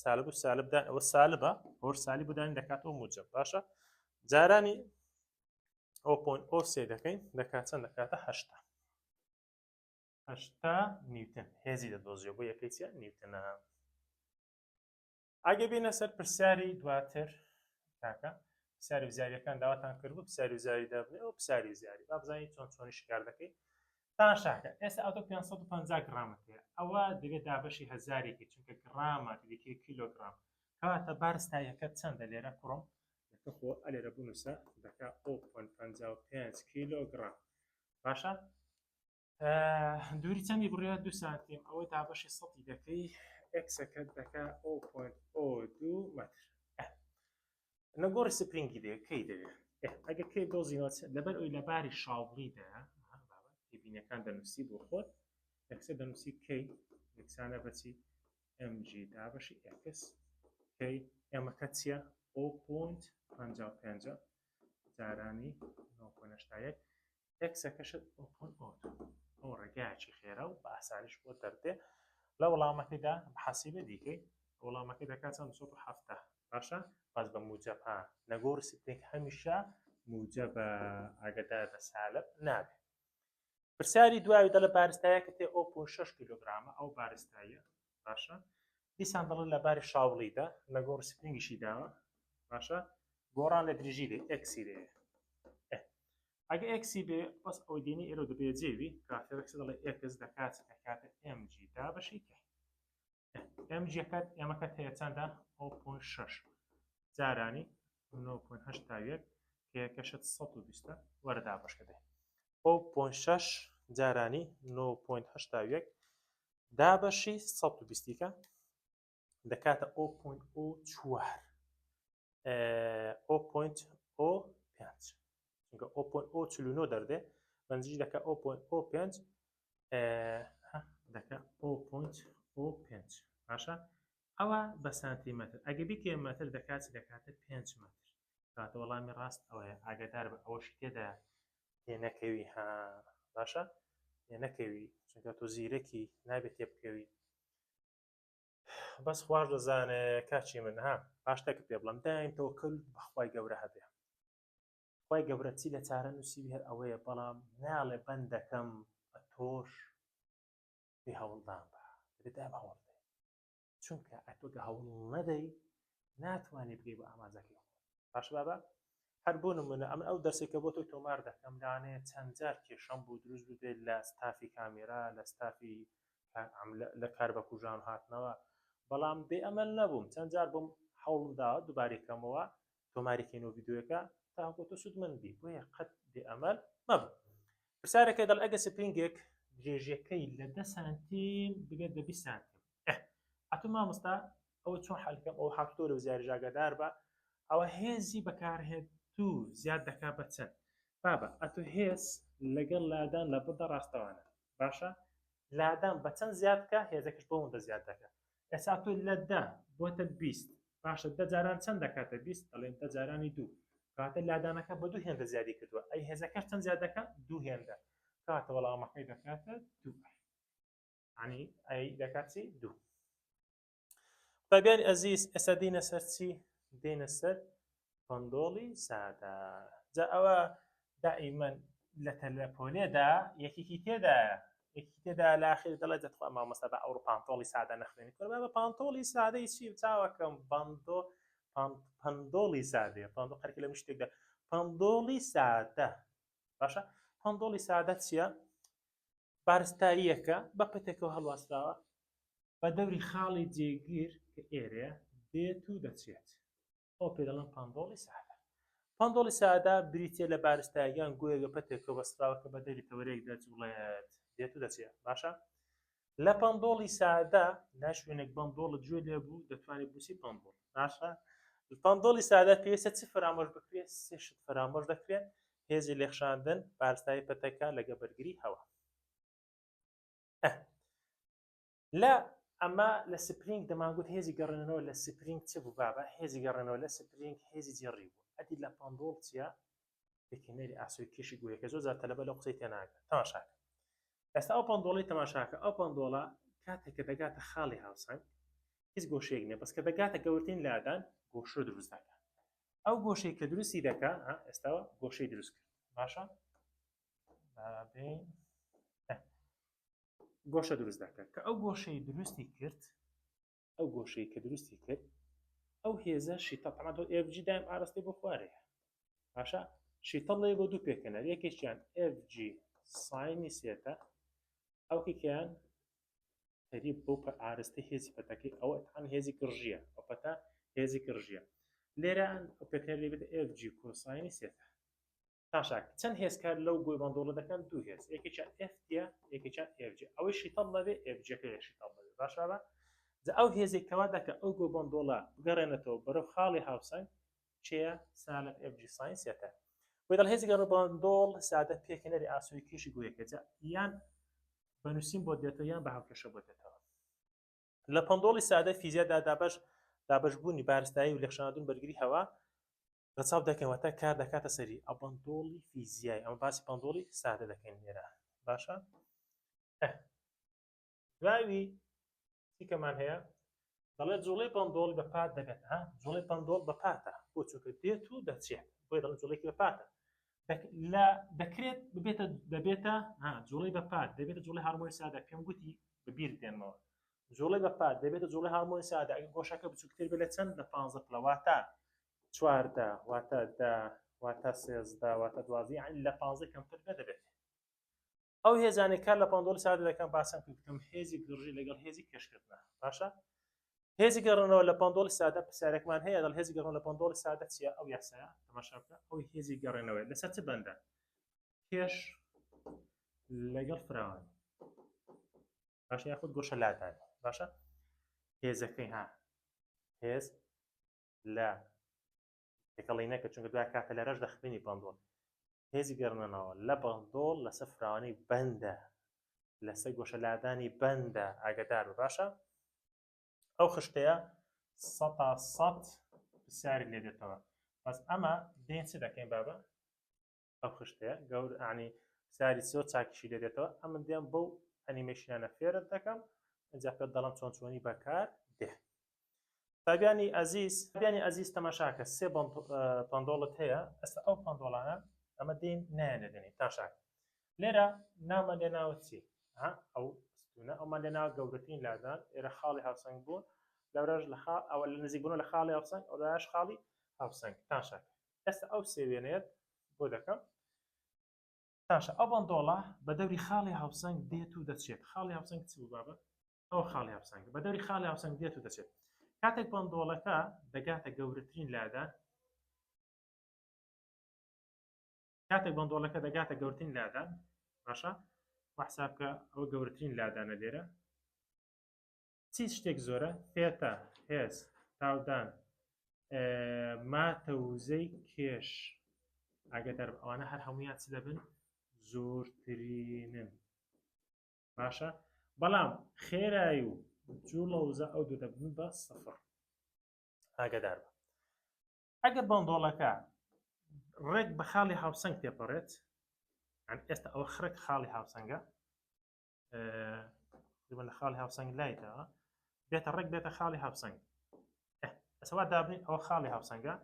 سالب و سالب دان ئەوە سالبە ئەوە سالی بدان دەکاتەوە موجب باشە جارانی o point o سێ دەکەین دەکات چەند دەکاتە هەشتا هەشتا نیوتن هێزی دەدۆزیەوە بۆ یەکەی چیە نیوتنە ئەگە بینە سەر پرسیاری دواتر کاکە پرسیاری وزاریەکان داواتان کردبوو پرسیاری وزاری دابنێ ئەو پرسیاری وزاری با بزانین چۆن چۆنی شکار دەکەی تاشاکە ئێستا ئەتۆ 550 گرامت هەیە ئەوە دەبێت دابەشی هەزارێکی چونکە گرامە دیکەی کیلۆگرام کەواتە بارستاییەکە چەندە لێرە کوڕم دەکە خۆ ئەلێرە بنووسە دەکە 0.55 کیلۆگرام باشە دووری چەندی بڕە دو سانتیم ئەوە دابەشی سەدی دەکەی ئێکسەکە دەکە 0.02 مەتر نەگۆڕی سپرینگی دێ کەی دەوێ ئەگە کەی دۆزینەوە لەبەر ئەوی لە باری شاوڵیدا تێبینەکان دەنووسی بۆ خۆت یەکسەر دەنووسی کەی یەکسانە بەچی mg دابەشی x کەی ئێمەکە چییە 0.55 جارانی 9.81 ئێکسەکەشت open ئۆتۆ ئەو ڕێگایەکی خێرا و بە ئاسانیش بۆ دەردێ لە وەڵامەکەیدا حەسیبە دیکەی وەڵامەکەی دەکات چەند 270 باشە بەس بە موجب ها نەگۆڕی سپرینگ هەمیشە موجب ئاگدار بە سالب نابێت پرسیاری دواوی دەڵێ بارستایەکە تێ ئۆ پۆ 6 کیلۆگرامە ئەو بارستایە باشە دیسان دەڵێ لە باری شاوڵیدا نەگۆڕ سپرینگیشی داوە باشە گۆڕان لە درێژی دێ ئێکسی دێ ئەگە ئێکسی بێ بەس ئەوەی دێنی ئێرە دەبێ جێوی کاتێک دەڵێ ئێکس دەکات دەکاتە ئێم جی دابەشی کە ئێم جیەکەت ئێمەکەت هەیە چەندە 0.6 جارانی 9.81 کە یەکەشت 120 وەرە دابەشکە دێ 0.6 جارانی 9.81 دابەشی 120 کە دەکاتە 0.04 0.05 چونکە 0.049 دەردێ بەنجیش دەکە 0.05 دەکە 0.05 باشە ئەوە بە سانتیمەتر ئەگە بیکێ مەتر دەکات دەکاتە 5 مەتر کاتە وەڵامی ڕاست ئەوەیە ئاگادار بە ئەوەشی تێدا تێنەکەوی ها باشە تێنەکەوی چونکە تۆ زیرەکی نابێت تێبکەوی بەس خواش دەزانێ کاچی من ها باش شتێکت پێ بڵێم دایم تەوەکل بەخوای گەورە هەبێ خوای گەورە چی لە چارە نووسیوی هەر ئەوەیە بەڵام ناڵێ بەندەکەم ئەتۆش بێ هەوڵدان بە دەبێت دایم هەوڵ بدەی چونکە ئەتۆ کە هەوڵ نەدەی ناتوانانی بگەی بە ئامانجەکەی خۆت باش بابە هەر بۆ نمونە ئەمن ئەو دەرسێک کە بۆ تۆ تۆمار دەکەم لەوانەیە چەند جار کێشەم بوو دروست ببێت لە ستافی کامێرا لە ستافی لە کار بە کوژان هاتنەوە بەڵام بێ ئەمەل نەبووم چەند جار بۆم هەوڵم داوە دووبارەی کەمەوە تۆماری کەینەوە ڤیدیۆیەکە تاکو تۆ سوودمەند بی بۆیە قەت بێ ئەمەل مەبوو پرسیارەکە دەڵ ئەگە سپرینگێک درێژیەکەی لە دە سانتیم بگەت بە 20 سانتیم ئەتو مامۆستا ئەوە چۆن حەلکەم ئەو هاتۆ لە وزاری ژاگەدار بە ئەوە هێزی بەکارهێت تو زیاد دەکا بە چەند بابە ئەتو هێز لەگەڵ لادان لە بڕدا ڕاستەوانە باشە لادان بە چەند زیاد بکە هێزەکەش بۆ ئەوەندە زیاد دەکات ئێستا تۆ لە دە بۆتە 20 باشە دە جاران چەند دەکاتە 20 دەڵێن دە جارانی دوو کاتە لادانەکە بە دوو هێندە زیادی کردووە ئەی هێزەکەش چەند زیاد دەکات دوو هێندە کاتە وەڵامەکەی دەکاتە دوو ینی ئەی دەکات چی دوو قوتابیانی ئەزیز ئێستا دێنە سەر چی دێنە سەر پەندۆڵی سادە جا ئەوە دائیمەن لە تەلەپۆلێدا یەکێکی تێدایە یەکی تێدا لاخیر دەڵێت دەتخوا مامۆستا بە ئەوڕۆ پانتۆڵی سادە نەخوێنی کورە بە پانتۆڵی سادەی چی چاوەکەم بەندۆ. پەندۆڵی سادەیە پەندۆ خەرکە لە شتێکدا پەندۆڵی سادە باشە پەندۆڵی سادە چییە؟ بارستاییەکە بە پەتێکەوە هەڵواسراوە بە دەوری خاڵی جێگیر کە ئێرەیە دێت و دەچێت ئەو پێ دەڵێن پەندۆڵی سادە. پەندۆڵی سادە بریتییە لە بارستایەک یان گۆیەک بە پەتێکەوە بەستراوە کە بە دەوری تەوەرەیەک دەجوڵێت، دێت و دەچێت. باشە لە پەندۆڵی سادە لە شوێنێک بەندۆڵت گوێ لێ بوو دەتوانێت بنووسی پەندۆڵ. باشە پەندۆڵی سادە پێویستە چ فەرامۆش بکرێت؟ سێ شت فەرامۆش دەکرێن، هێزی لێخشاندن، بارستایی پەتەکە لەگە بەرگری هەوا. لە ئەمە لە spring دەمانگوت هێزی گەڕێنەوە لە spring چ بوو بابە هێزی گەڕێنەوە لە spring هێزی جێڕی بوو ئەدی لە پەندۆڵ چییە پێکهێنەری ئاسۆی کێشی گۆیەکە زۆر جار تەلەبە لەو قسەی تێناگات تەماشاکە ئێستا ئەو پەندۆڵەی تەماشاکە ئەو پەندۆڵە کاتێک کە دەگاتە خاڵی هاوسەنگ هیچ گۆشەیەک نییە بەس کە دەگاتە گەورترین لادان گۆشە دروست دەکات ئەو گۆشەی کە دروستی دەکا ئێستاوە گۆشەی دروست کرد باشە گۆشە دروست دەکات کە ئەو گۆشەی دروستی کرد ئەو گۆشەی کە دروستی کرد ئەو هێزە شیتە تەمان تۆ FG دایم ئاراستەی بۆ خوارەیە باشە شیتەڵ لێ بۆ دوو پێکەنەر یەکێکیان FG sine ی theta ئەو کێکیان تەریب بۆ ئارستەی هێزی پەتەکەی ئەوە تان هێزی گڕژیە ئەو پەتە هێزی گڕژیە لێرە ئەو پێکەنەر لێ بێتە FG cosine ی theta تاشاک چەند هێز کار لەو گۆی بەندۆڵە دەکەن دوو هێز یەکێکیان F تیە یەکێکیان FG ئەوەی شیتەڵ نەبێ FG ەکە یە شیتەڵ دەبێ باشە بە جا ئەو هێزێک کەوا دەکە ئەو گۆ بەندۆڵە بگەڕێنێتەوە بەرەو خاڵی هاوسەنگ چێە سالب FG sine theta بۆی دەڵ هێزی گەڕ بەندۆڵ سادە پێکهێنەری ئاسۆی کێشی گۆیەکە جا یان بە نووسین بۆ دێتەوە یان بە هاوکێشە بۆ دێتەوە لە پەندۆڵی سادە فیزیادا دابەش دابەشبوونی بارستایی و لێکشاندن بەرگری هەوا ڕەچاو دەکەین واتە کار دەکاتە سەری ئەو پەندۆڵی فیزیای ئەمە باسی پەندۆڵی سادە دەکەین لێرە باشە دواوی چیکەمان هەیە دەڵێت جوڵەی پەندۆڵ بە پات دەبێت ها جوڵەی پەندۆڵ بە پاتە بۆ چونکە دێت و دەچێت بۆی دەڵێن جوڵێکی بە پاتە لە دەکرێت ببێتە دەبێتە ها جوڵەی بە پات دەبێتە جوڵەی هارمۆنی سادە پێم گوتی بەبیر دێنمەوە جوڵەی بە پات دەبێتە جوڵەی هارمۆنی سادە ئەگەر گۆشەکە بچووکتر بێت لە چەند لە 15 پلە واتە 14 واتە دە واتە 13 واتە 12 یعنی لە 15 کەمتر بێت دەبێت ئەو هێزانەی کار لە پەندۆڵی سادە دەکەن باسم کرد کەم هێزی گڕژی لەگەڵ هێزی کێشکردنە باشە هێزی گەڕنەوە لە پەندۆڵی سادە پرسیارێکمان هەیە دەڵ هێزی گەڕنەوە لە پەندۆڵی سادە چییە ئەو یاسایە تەماشا بکە ئەو هێزی گەڕێنەوەی لەسەر چ بەندە کێش لەگەڵ فراوان باشە یاخود گۆشە لادان باشە هێزەکەی ها هێز لە تێکەڵی نەکە چونکە دوای کاتە لەرەش دەخوێنی پەندۆڵ هێزی گەڕنەوە لە بەندۆڵ لەسەر فراوانی بەندە لەسەر گۆشە لادانی بەندە ئاگدار بە باشە ئەو خشتەیە سەتا سەد پرسیاری لێ دێتەوە بەس ئەمە دێن چ دەکەین بابە ئەو خشتەیە گەور ئەنی پرسیاری زۆر چاکیشی لێ دێتەوە ئەمن دێم بەو ئەنیمەیشنانە فێرت دەکەم ئینجا پێت دەڵم چۆن چۆنی بەکار دێ قوتابیانی ئەزیز قوتابیانی ئەزیز تەماشاکە سێ پەندۆڵت هەیە ئەستا ئەو پەندۆڵانە ئەمە دێن نایەنە دێنین تاشاک لێرە ناومان لێ ناوە چی ها ئەو ستونە ئەومان لێ ناوە گەورەترین لادان ئێرە خاڵی هاوسەنگ بوون لەورەش لە خاڵ ئەوە لە نزیک بوون لە خاڵی هاوسەنگ ئەولاش خاڵی هاوسەنگ تاشاک ئێستا ئەو سێ وێنەیەت بۆ دەکەم باشە ئەو بەندۆڵە بە دەوری خاڵی هاوسەنگ دێت و دەچێت خاڵی هاوسەنگ چ بوو بابە ئەو خاڵی هاوسەنگ بە دەوری خاڵی هاوسەنگ دێت و دەچێت کاتێک بەندۆڵەکە دەگاتە گەورەترین لادان کاتێک بەندۆڵەکە دەگاتە گەورترین لادان باشە وحساب بکە ئەوە گەورەترین لادانە لێرە چی شتێک زۆرە theta هێز تاودان ماتە وزەی کێش ئاگادار ئەوانە هەر هەمویان چ دەبن زۆرترینن باشە بەڵام خێرای و جوڵە وزە ئەو دوو دەبن بە سفر ئاگادار بە ئەگەر بەندۆڵەکە ڕێک بە خاڵی هاوسەنگ تێپەڕێت ئێستا ئەوە خڕێک خاڵی هاوسەنگە لە خاڵی هاوسەنگ لایدا بێتە ڕێک بێتە خاڵی هاوسەنگ ئەسەوا دابنین ئەوە خاڵی هاوسەنگە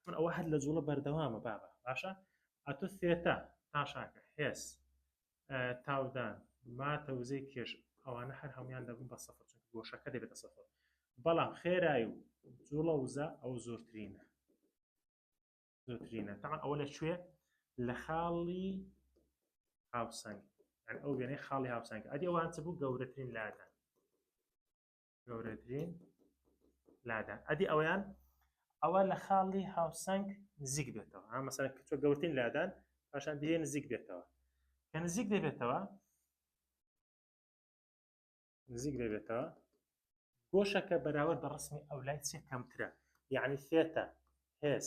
من ئەوە هەر لە جوڵە بەردەوامە بابە باشە ئەتۆ theta تاشاکە هێز تاودان ماتە وزەی کێش ئەوانە هەر هەمویان دەبوون بە سەفر چونکە گۆشەکە دەبێتە سەفر بەڵام خێرای و جوڵە وزە ئەو زۆرترینە زۆرترینە تەعا ئەوە لە کوێ لە خاڵی هاوسەنگ یعنی ئەو وێنەی خاڵی هاوسەنگ ئەدی ئەوان چ بوو گەورەترین لادان گەورەترین لادان ئەدی ئەویان ئەوە لە خاڵی هاوسەنگ نزیک بێتەوە ها مەسەلەن کە تۆ گەورترین لادان پاشان دێ نزیک بێتەوە کە نزیک دەبێتەوە نزیک دەبێتەوە گۆشەکە بەراورد بە ڕسمی ئەو لای چێ کەمترە یعنی theta هێز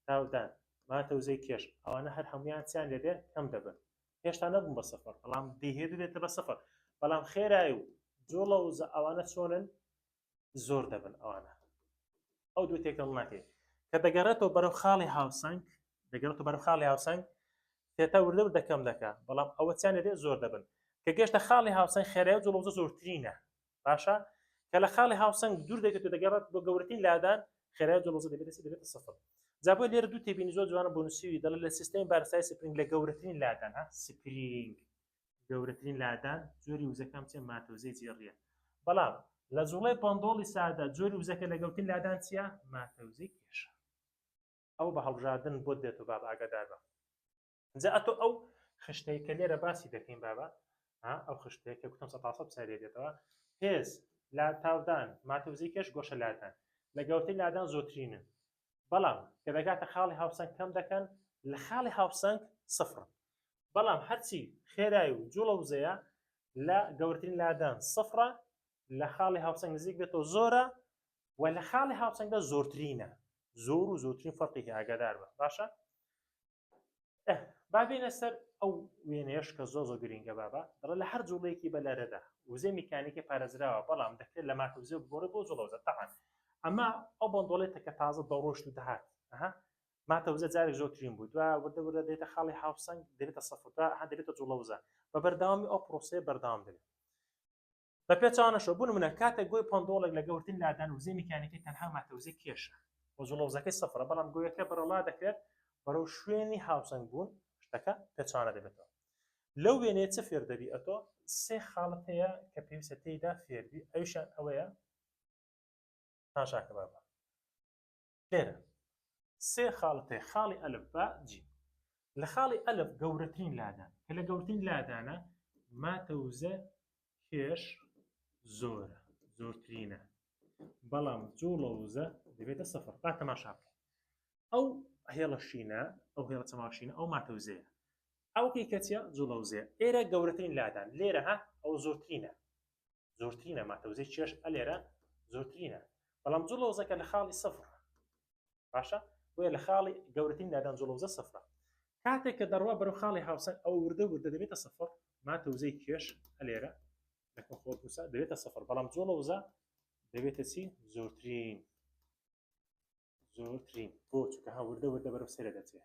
تاودان ماتە وزەی کێش ئەوانە هەر هەمویان چیان لێدێ کەم دەبن هێشتا نەبوون بە سفر بەڵام دەیهێ ببێتە بە سفر بەڵام خێرای و جوڵە وزە ئەوانە چۆنن زۆر دەبن ئەوانە ئەو دوو تێکەڵ ناکەیت کە دەگەڕێتەوە بەرەو خاڵی هاوسەنگ دەگەڕێتەوە بەرەو خاڵی هاوسەنگ theta وردە وردە کەم دەکا بەڵام ئەوە چیان لێ زۆر دەبن کە گەشتە خاڵی هاوسەنگ خێرای و جوڵەوزە زۆرترینە باشە کە لە خاڵی هاوسەنگ دوور دەکێت و دەگەڕێت بۆ گەورەترین لادان خێرای جوڵەوزە دەبێتە چی دەبێتە سفر جا بۆ لێرە دوو تێبینی زۆر جوانە بۆ نووسیوی دەڵێ لە سیستەمی بارستای spring لە گەورەترین لادان ها spring گەورەترین لادان جۆری وزەکەم چیە ماتەوزەی جێڕیە بەڵام لە جوڵەی پەندۆڵی سادە جۆری وزەکە لە گەورترین لادان چییە ماتەوزەی کێشە ئەو بە هەڵبژاردن بۆت دێت و باب ئاگادار بە جا ئەتۆ ئەو خشتەی کە لێرە باسی دەکەین بابە ئەو خشتەیە کە گوتم سەتاسە پرسیار لێ دێتەوە هێز لا تاودان ماتەوزەی کێش گۆشە لادان لە گەورترین لادان زۆرترینن بەڵام کە دەگاتە خاڵی هاوسەنگ کەم دەکەن لە خاڵی هاوسەنگ سفرن بەڵام هەرچی خێرای و جوڵە وزەیە لە گەورترین لادان سفرە لە خاڵی هاوسەنگ نزیک بێتەوە زۆرە و لە خاڵی هاوسەنگدا زۆرترینە زۆر و زۆرترین فەرقێکی ئاگادار بە باشە با بێنە سەر ئەو وێنەیەش کە زۆر زۆر گرنگە بابە دەڵێ لە هەر جوڵەیەکی بە لەرەدا وزەی میکانیکی پارێزراوە بەڵام دەکرێت لە ماتە وزە بگۆڕێت بۆ جوڵە وزە تەعان ئەمە ئەو بەندۆڵێتە کە تازە دەڕۆشت و دەهات ئەها ماتە وزە جارێک زۆرترین بوو دوا وردە وردە دێتە خاڵی هاوسەنگ دەبێتە سەفر دوا دەبێتە جوڵە وزە بە بەردەوامی ئەو پرۆسەیە بەردەوام دەبێت بە پێچەوانەشەوە، بۆ نمونە کاتێک گۆی پەندۆڵێک لە گەورترین لادان وزەی میکانیکی تەنها ماتە وزەی کێشە و جوڵە وزەکەی سفرە، بەڵام گۆیەکە بەرەڵا دەکرێت بەرەو شوێنی هاوسەنگ بوون، شتەکە پێچەوانە دەبێتەوە. لەو وێنەیە چ فێر دەبی ئەتۆ؟ سێ خاڵت هەیە کە پێویستە تێیدا فێربی، ئەویشیان ئەوەیە، تاشاکە بابە. لێرە سێ خاڵت هەیە خاڵی ئەلف با جیم لە خاڵی ئەلف گەورەترین لادان کە لە گەورترین لادانە ماتە وزە کێش زۆرە زۆرترینە بەڵام جوڵە وزە دەبێتە سفر با تەماشا بکەین ئەو هێڵە شینە ئەو هێڵە چەماشینە ئەو ماتە وزەیە ئەو کەی کەچە جوڵە وزەیە ئێرە گەورەترین لادان لێرە ها ئەو زۆرترینە زۆرترینە ماتەوزەی کێش ئەلێرە زۆرترینە بەڵام جوڵەوزەکە لە خاڵی سفر باشە بۆیە لە خاڵی گەورەترین لادان جوڵەوزە سفرە کاتێک کە دەڕوا بەرەو خاڵی هاوسەنگ ئەو وردە وردە دەبێتە سفر ماتەوزەی کێش ئەلێرە لەکە خۆ دەبێتە سفر بەڵام جوڵەوزە دەبێتە چی زۆرترین زۆرترین بۆ چونکە ها وردە وردە بەرەو سەرە دەچێ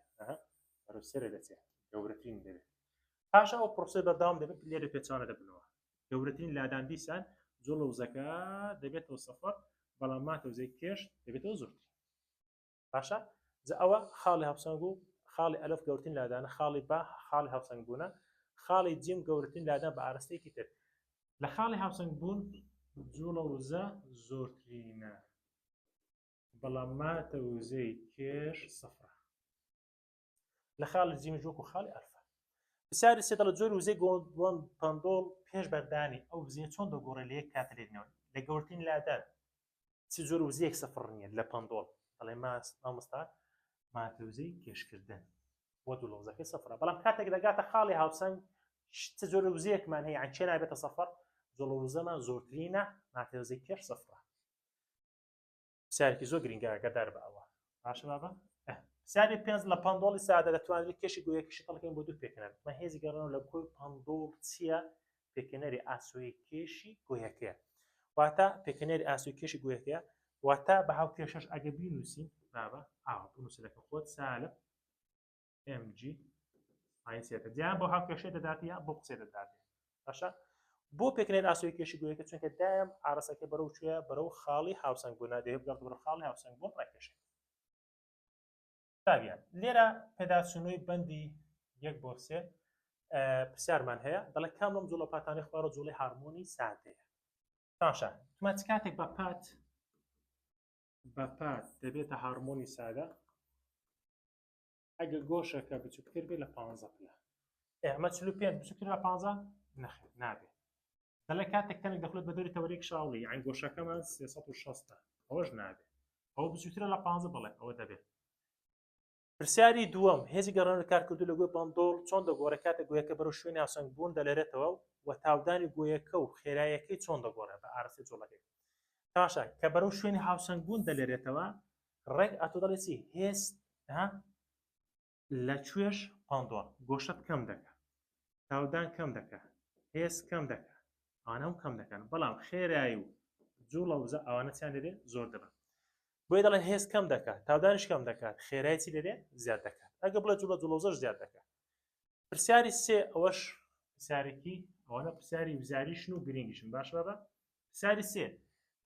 بەرەو سەرە دەچێ گەورەترین دەبێت پاشا ئەو پرۆسەی بەردەوام دەبێت لێرە پێچوانە دەبنەوە گەورەترین لادان دیسان جوڵە وزەکە دەبێتەوە سەفەر بەڵام ماتە وزەی کێش دەبێتەوە زۆرترین باشە جا ئەوە خاڵی هاوسەنگ و خاڵی ئەلف گەورترین لادانە خاڵی با خاڵی هاوسەنگ بوونە خاڵی جیم گەورترین لادان بە ئاراستەیەکی تر لە خاڵی هاوسەنگ بوون جوڵە وزە زۆرترینە بەڵام ماتە وزەی کێش سفرە لە خاڵی جیمیش وەکو خاڵی ئەلفا پرسیاری سێ دەڵێت جۆری وزەی گۆڵ پەندۆڵ پێش بەردانی ئەو وزەیە چۆن دەگۆڕێت لە یەک کاتە لێدنەوە لە گەورترین لادان چ جۆر وزەیەک سفر نییە لە پەندۆڵ دەڵێ مامۆستا ماتە وزەی کێشکردن بۆ دوو وزەکەی سفرە بەڵام کاتێک دەگاتە خاڵی هاوسەنگ چ جۆرە وزەیەکمان هەیە یان چێ نابێتە سەفەر جۆڵە وزەمان زۆرترینە ماتە وزەی کێش سفرە پرسیارێکی زۆر گرنگە ئاگادار بە ئەوە باشە بابە پرسیاری پێنج لە پەندۆڵی سادە دەتوانرێت کێشی گۆیەکی شتەڵەکەین بۆ دوو پێکەنەر مە هێزی گەڕانەوە لە گۆی پەندۆڵ چییە پێکەنەری ئاسۆیی کێشی گۆیەکەیە واتە پێکەنەری ئاسۆی کێشی گۆیەکەیە واتە بە هاوکێشەش ئەگە بینووسین بابە ئاوا بنووسە لەکە خۆت سالب mg sine theta دیان بۆ هاوکێشەی دەدات یا بۆ قسەی دەدات باشە بۆ پێکنێن ئاسۆی کێشی گۆیەکە چونکە دایم ئارەسەکە بەرەو کوێ بەرەو خاڵی هاوسەنگ بوون دەیە بگەڕ بەرەو خاڵی هاوسەنگ بوون ڕێکێشێت تاویان لێرە پێداچوونەوەی بەندی یەک بۆ سێ پرسیارمان هەیە دەڵێ کام لەم جوڵە پاتانەی خوارە جوڵەی هارمۆنی سادەیە باشە تمە چ کاتێک بە پات؟ بە پات دەبێتە هارمۆنی سادە ئەگە گۆشەکە بچووکتر بێت لە 15 پلە. ئەمە 45 بچووکتر لە 15 نەخێر نابێت. دەڵێ کاتێک تەنێک دەخولێت بە دەوری تەوەرەی کشاوڵی یان گۆشەکەمان 360 ئەوەش نابێت. ئەوە بچووکترە لە 15 بەڵێ ئەوە دەبێت. پرسیاری دووەم، هێزی گەڕانەوەی کارکردوو لە گۆی پەندۆڵ چۆن دەگۆڕێت کاتێک گۆیەکە بەرەو شوێنی هاوسەنگ بوون دەلەرێتەوە و تاودانی گۆیەکە و خێراییەکەی چۆن دەگۆڕێت بە ئاراستەی جوڵەکەی؟ تاشا کە بەرەو شوێنی هاوسەنگ بوون دەلەرێتەوە ڕێک ئەتۆ دەڵێ چی هێز ها لە کوێش پەندۆڵ گۆشەت کەم دەکە تاودان کەم دەکە هێز کەم دەکە ئەوانە هەموو کەم دەکەن بەڵام خێرایی و جوڵە وزە ئەوانە چیان لێ زۆر دەبن بۆیە دەڵێن هێز کەم دەکات تاودانیش کەم دەکات خێرای چی لێ زیاد دەکات ئەگە بڵێ جوڵە جوڵە وزەش زیاد دەکات پرسیاری سێ ئەوەش پرسیارێکی ئەوەنە پرسیاری وزاریشن و گرنگیشن باش بابە پرسیاری سێ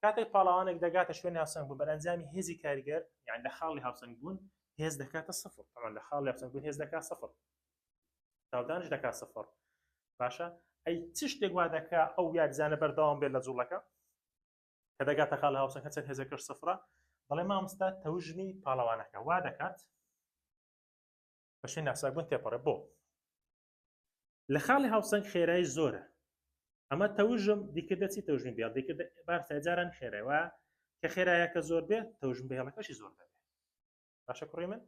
کاتێک پاڵەوانێک دەگاتە شوێنی هاوسەنگ بوون بەرەنجامی هێزی کاریگەر یان لە خاڵی هاوسەنگ بوون هێز دەکاتە سفر طبعا لە خاڵی هاوسەنگ بوون هێز دەکات سفر تاودانش دەکات سفر باشە ئەی چ شتێک وا دەکا ئەو یاریزانە بەردەوام بێت لە جوڵەکە کە دەگاتە خاڵ هاوسەنگ چەند هێزەکەش سفرە دەڵێ مامۆستا تەوژمی پاڵەوانەکە وا دەکات بە شوێن ناساگون تێپەڕێ بۆ لە خاڵی هاوسەنگ خێرایی زۆرە ئەمە تەوژم دیکردە چی تەوژمی بێڵ دیکردە بارسە جاران خێرای وە کە خێرایەکە زۆر بێت تەوژم بێڵەکەشی زۆر دەبێت باشە کوڕی من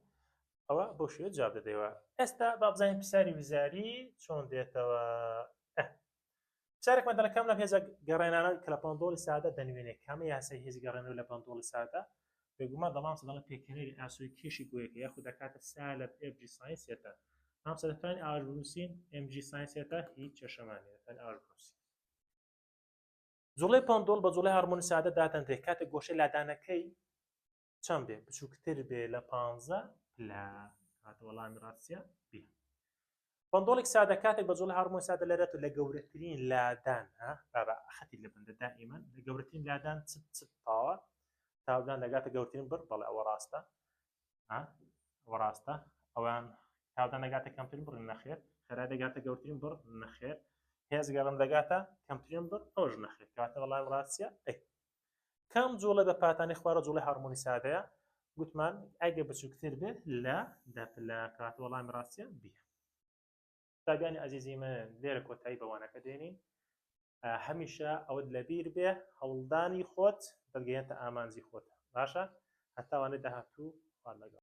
ئەوە بۆ شێوە جواب دەدەیەوە ئێستا با بزانین پرسیاری وزاری چۆن دێتەوە پرسیارێکمان دەڵێ کام لەم هێزە گەڕێنانە کە لە پەندۆڵی سادە دەنوێنێ کامە یاسای هێزی گەڕێنەوە لە پەندۆڵی سادە بێگومان دەڵام دەڵێ پێکهێنەری ئاسۆی کێشی گۆیەکە یاخود دەکاتە سالب FG sine theta مامۆستا دەتوانین ئاواش بنووسین MG sine theta هیچ کێشەمان نییە دەتوانین ئاواش بنووسین جوڵەی پەندۆڵ بە جوڵەی هارمۆنی سادە دادەنرێت کاتێک گۆشەی لادانەکەی چەند بێ بچووکتر بێ لە پانزە پلە کاتە وەڵامی ڕاستە بێ پەندۆڵێک سادە کاتێک بە جوڵە هارمۆن سادە لەرێت و لە گەورەترین لادان ها بابا خەتی لە بندە دائیمەن لە گەورەترین لادان چ چ تاوە تاودان دەگاتە گەورترین بڕ بەڵێ ئەوە ڕاستە ها ئەوە ڕاستە ئەوان تاودان دەگاتە کەمترین بڕ نەخێر خێرا دەگاتە گەورترین بڕ نەخێر هێز گەڕم دەگاتە کەمترین بڕ ئەوش نەخێر کاتە وەڵام ڕاستە ئەی کام جوڵە بە پاتانی خوارە جوڵەی هارمۆنی سادەیە؟ گوتمان ئەگە بچووکتر بێت لە دە پلە کەواتە وەڵامی ڕاستیە بیە. قوتابیانی ئازیزی من لێرە کۆتایی بە وانەکە دێنین هەمیشە ئەوەت لەبیر بێ هەوڵدانی خۆت دەتگەیەنتە ئامانجی خۆت باشە هەتا وانەی داهاتوو خوات لەگەڵ.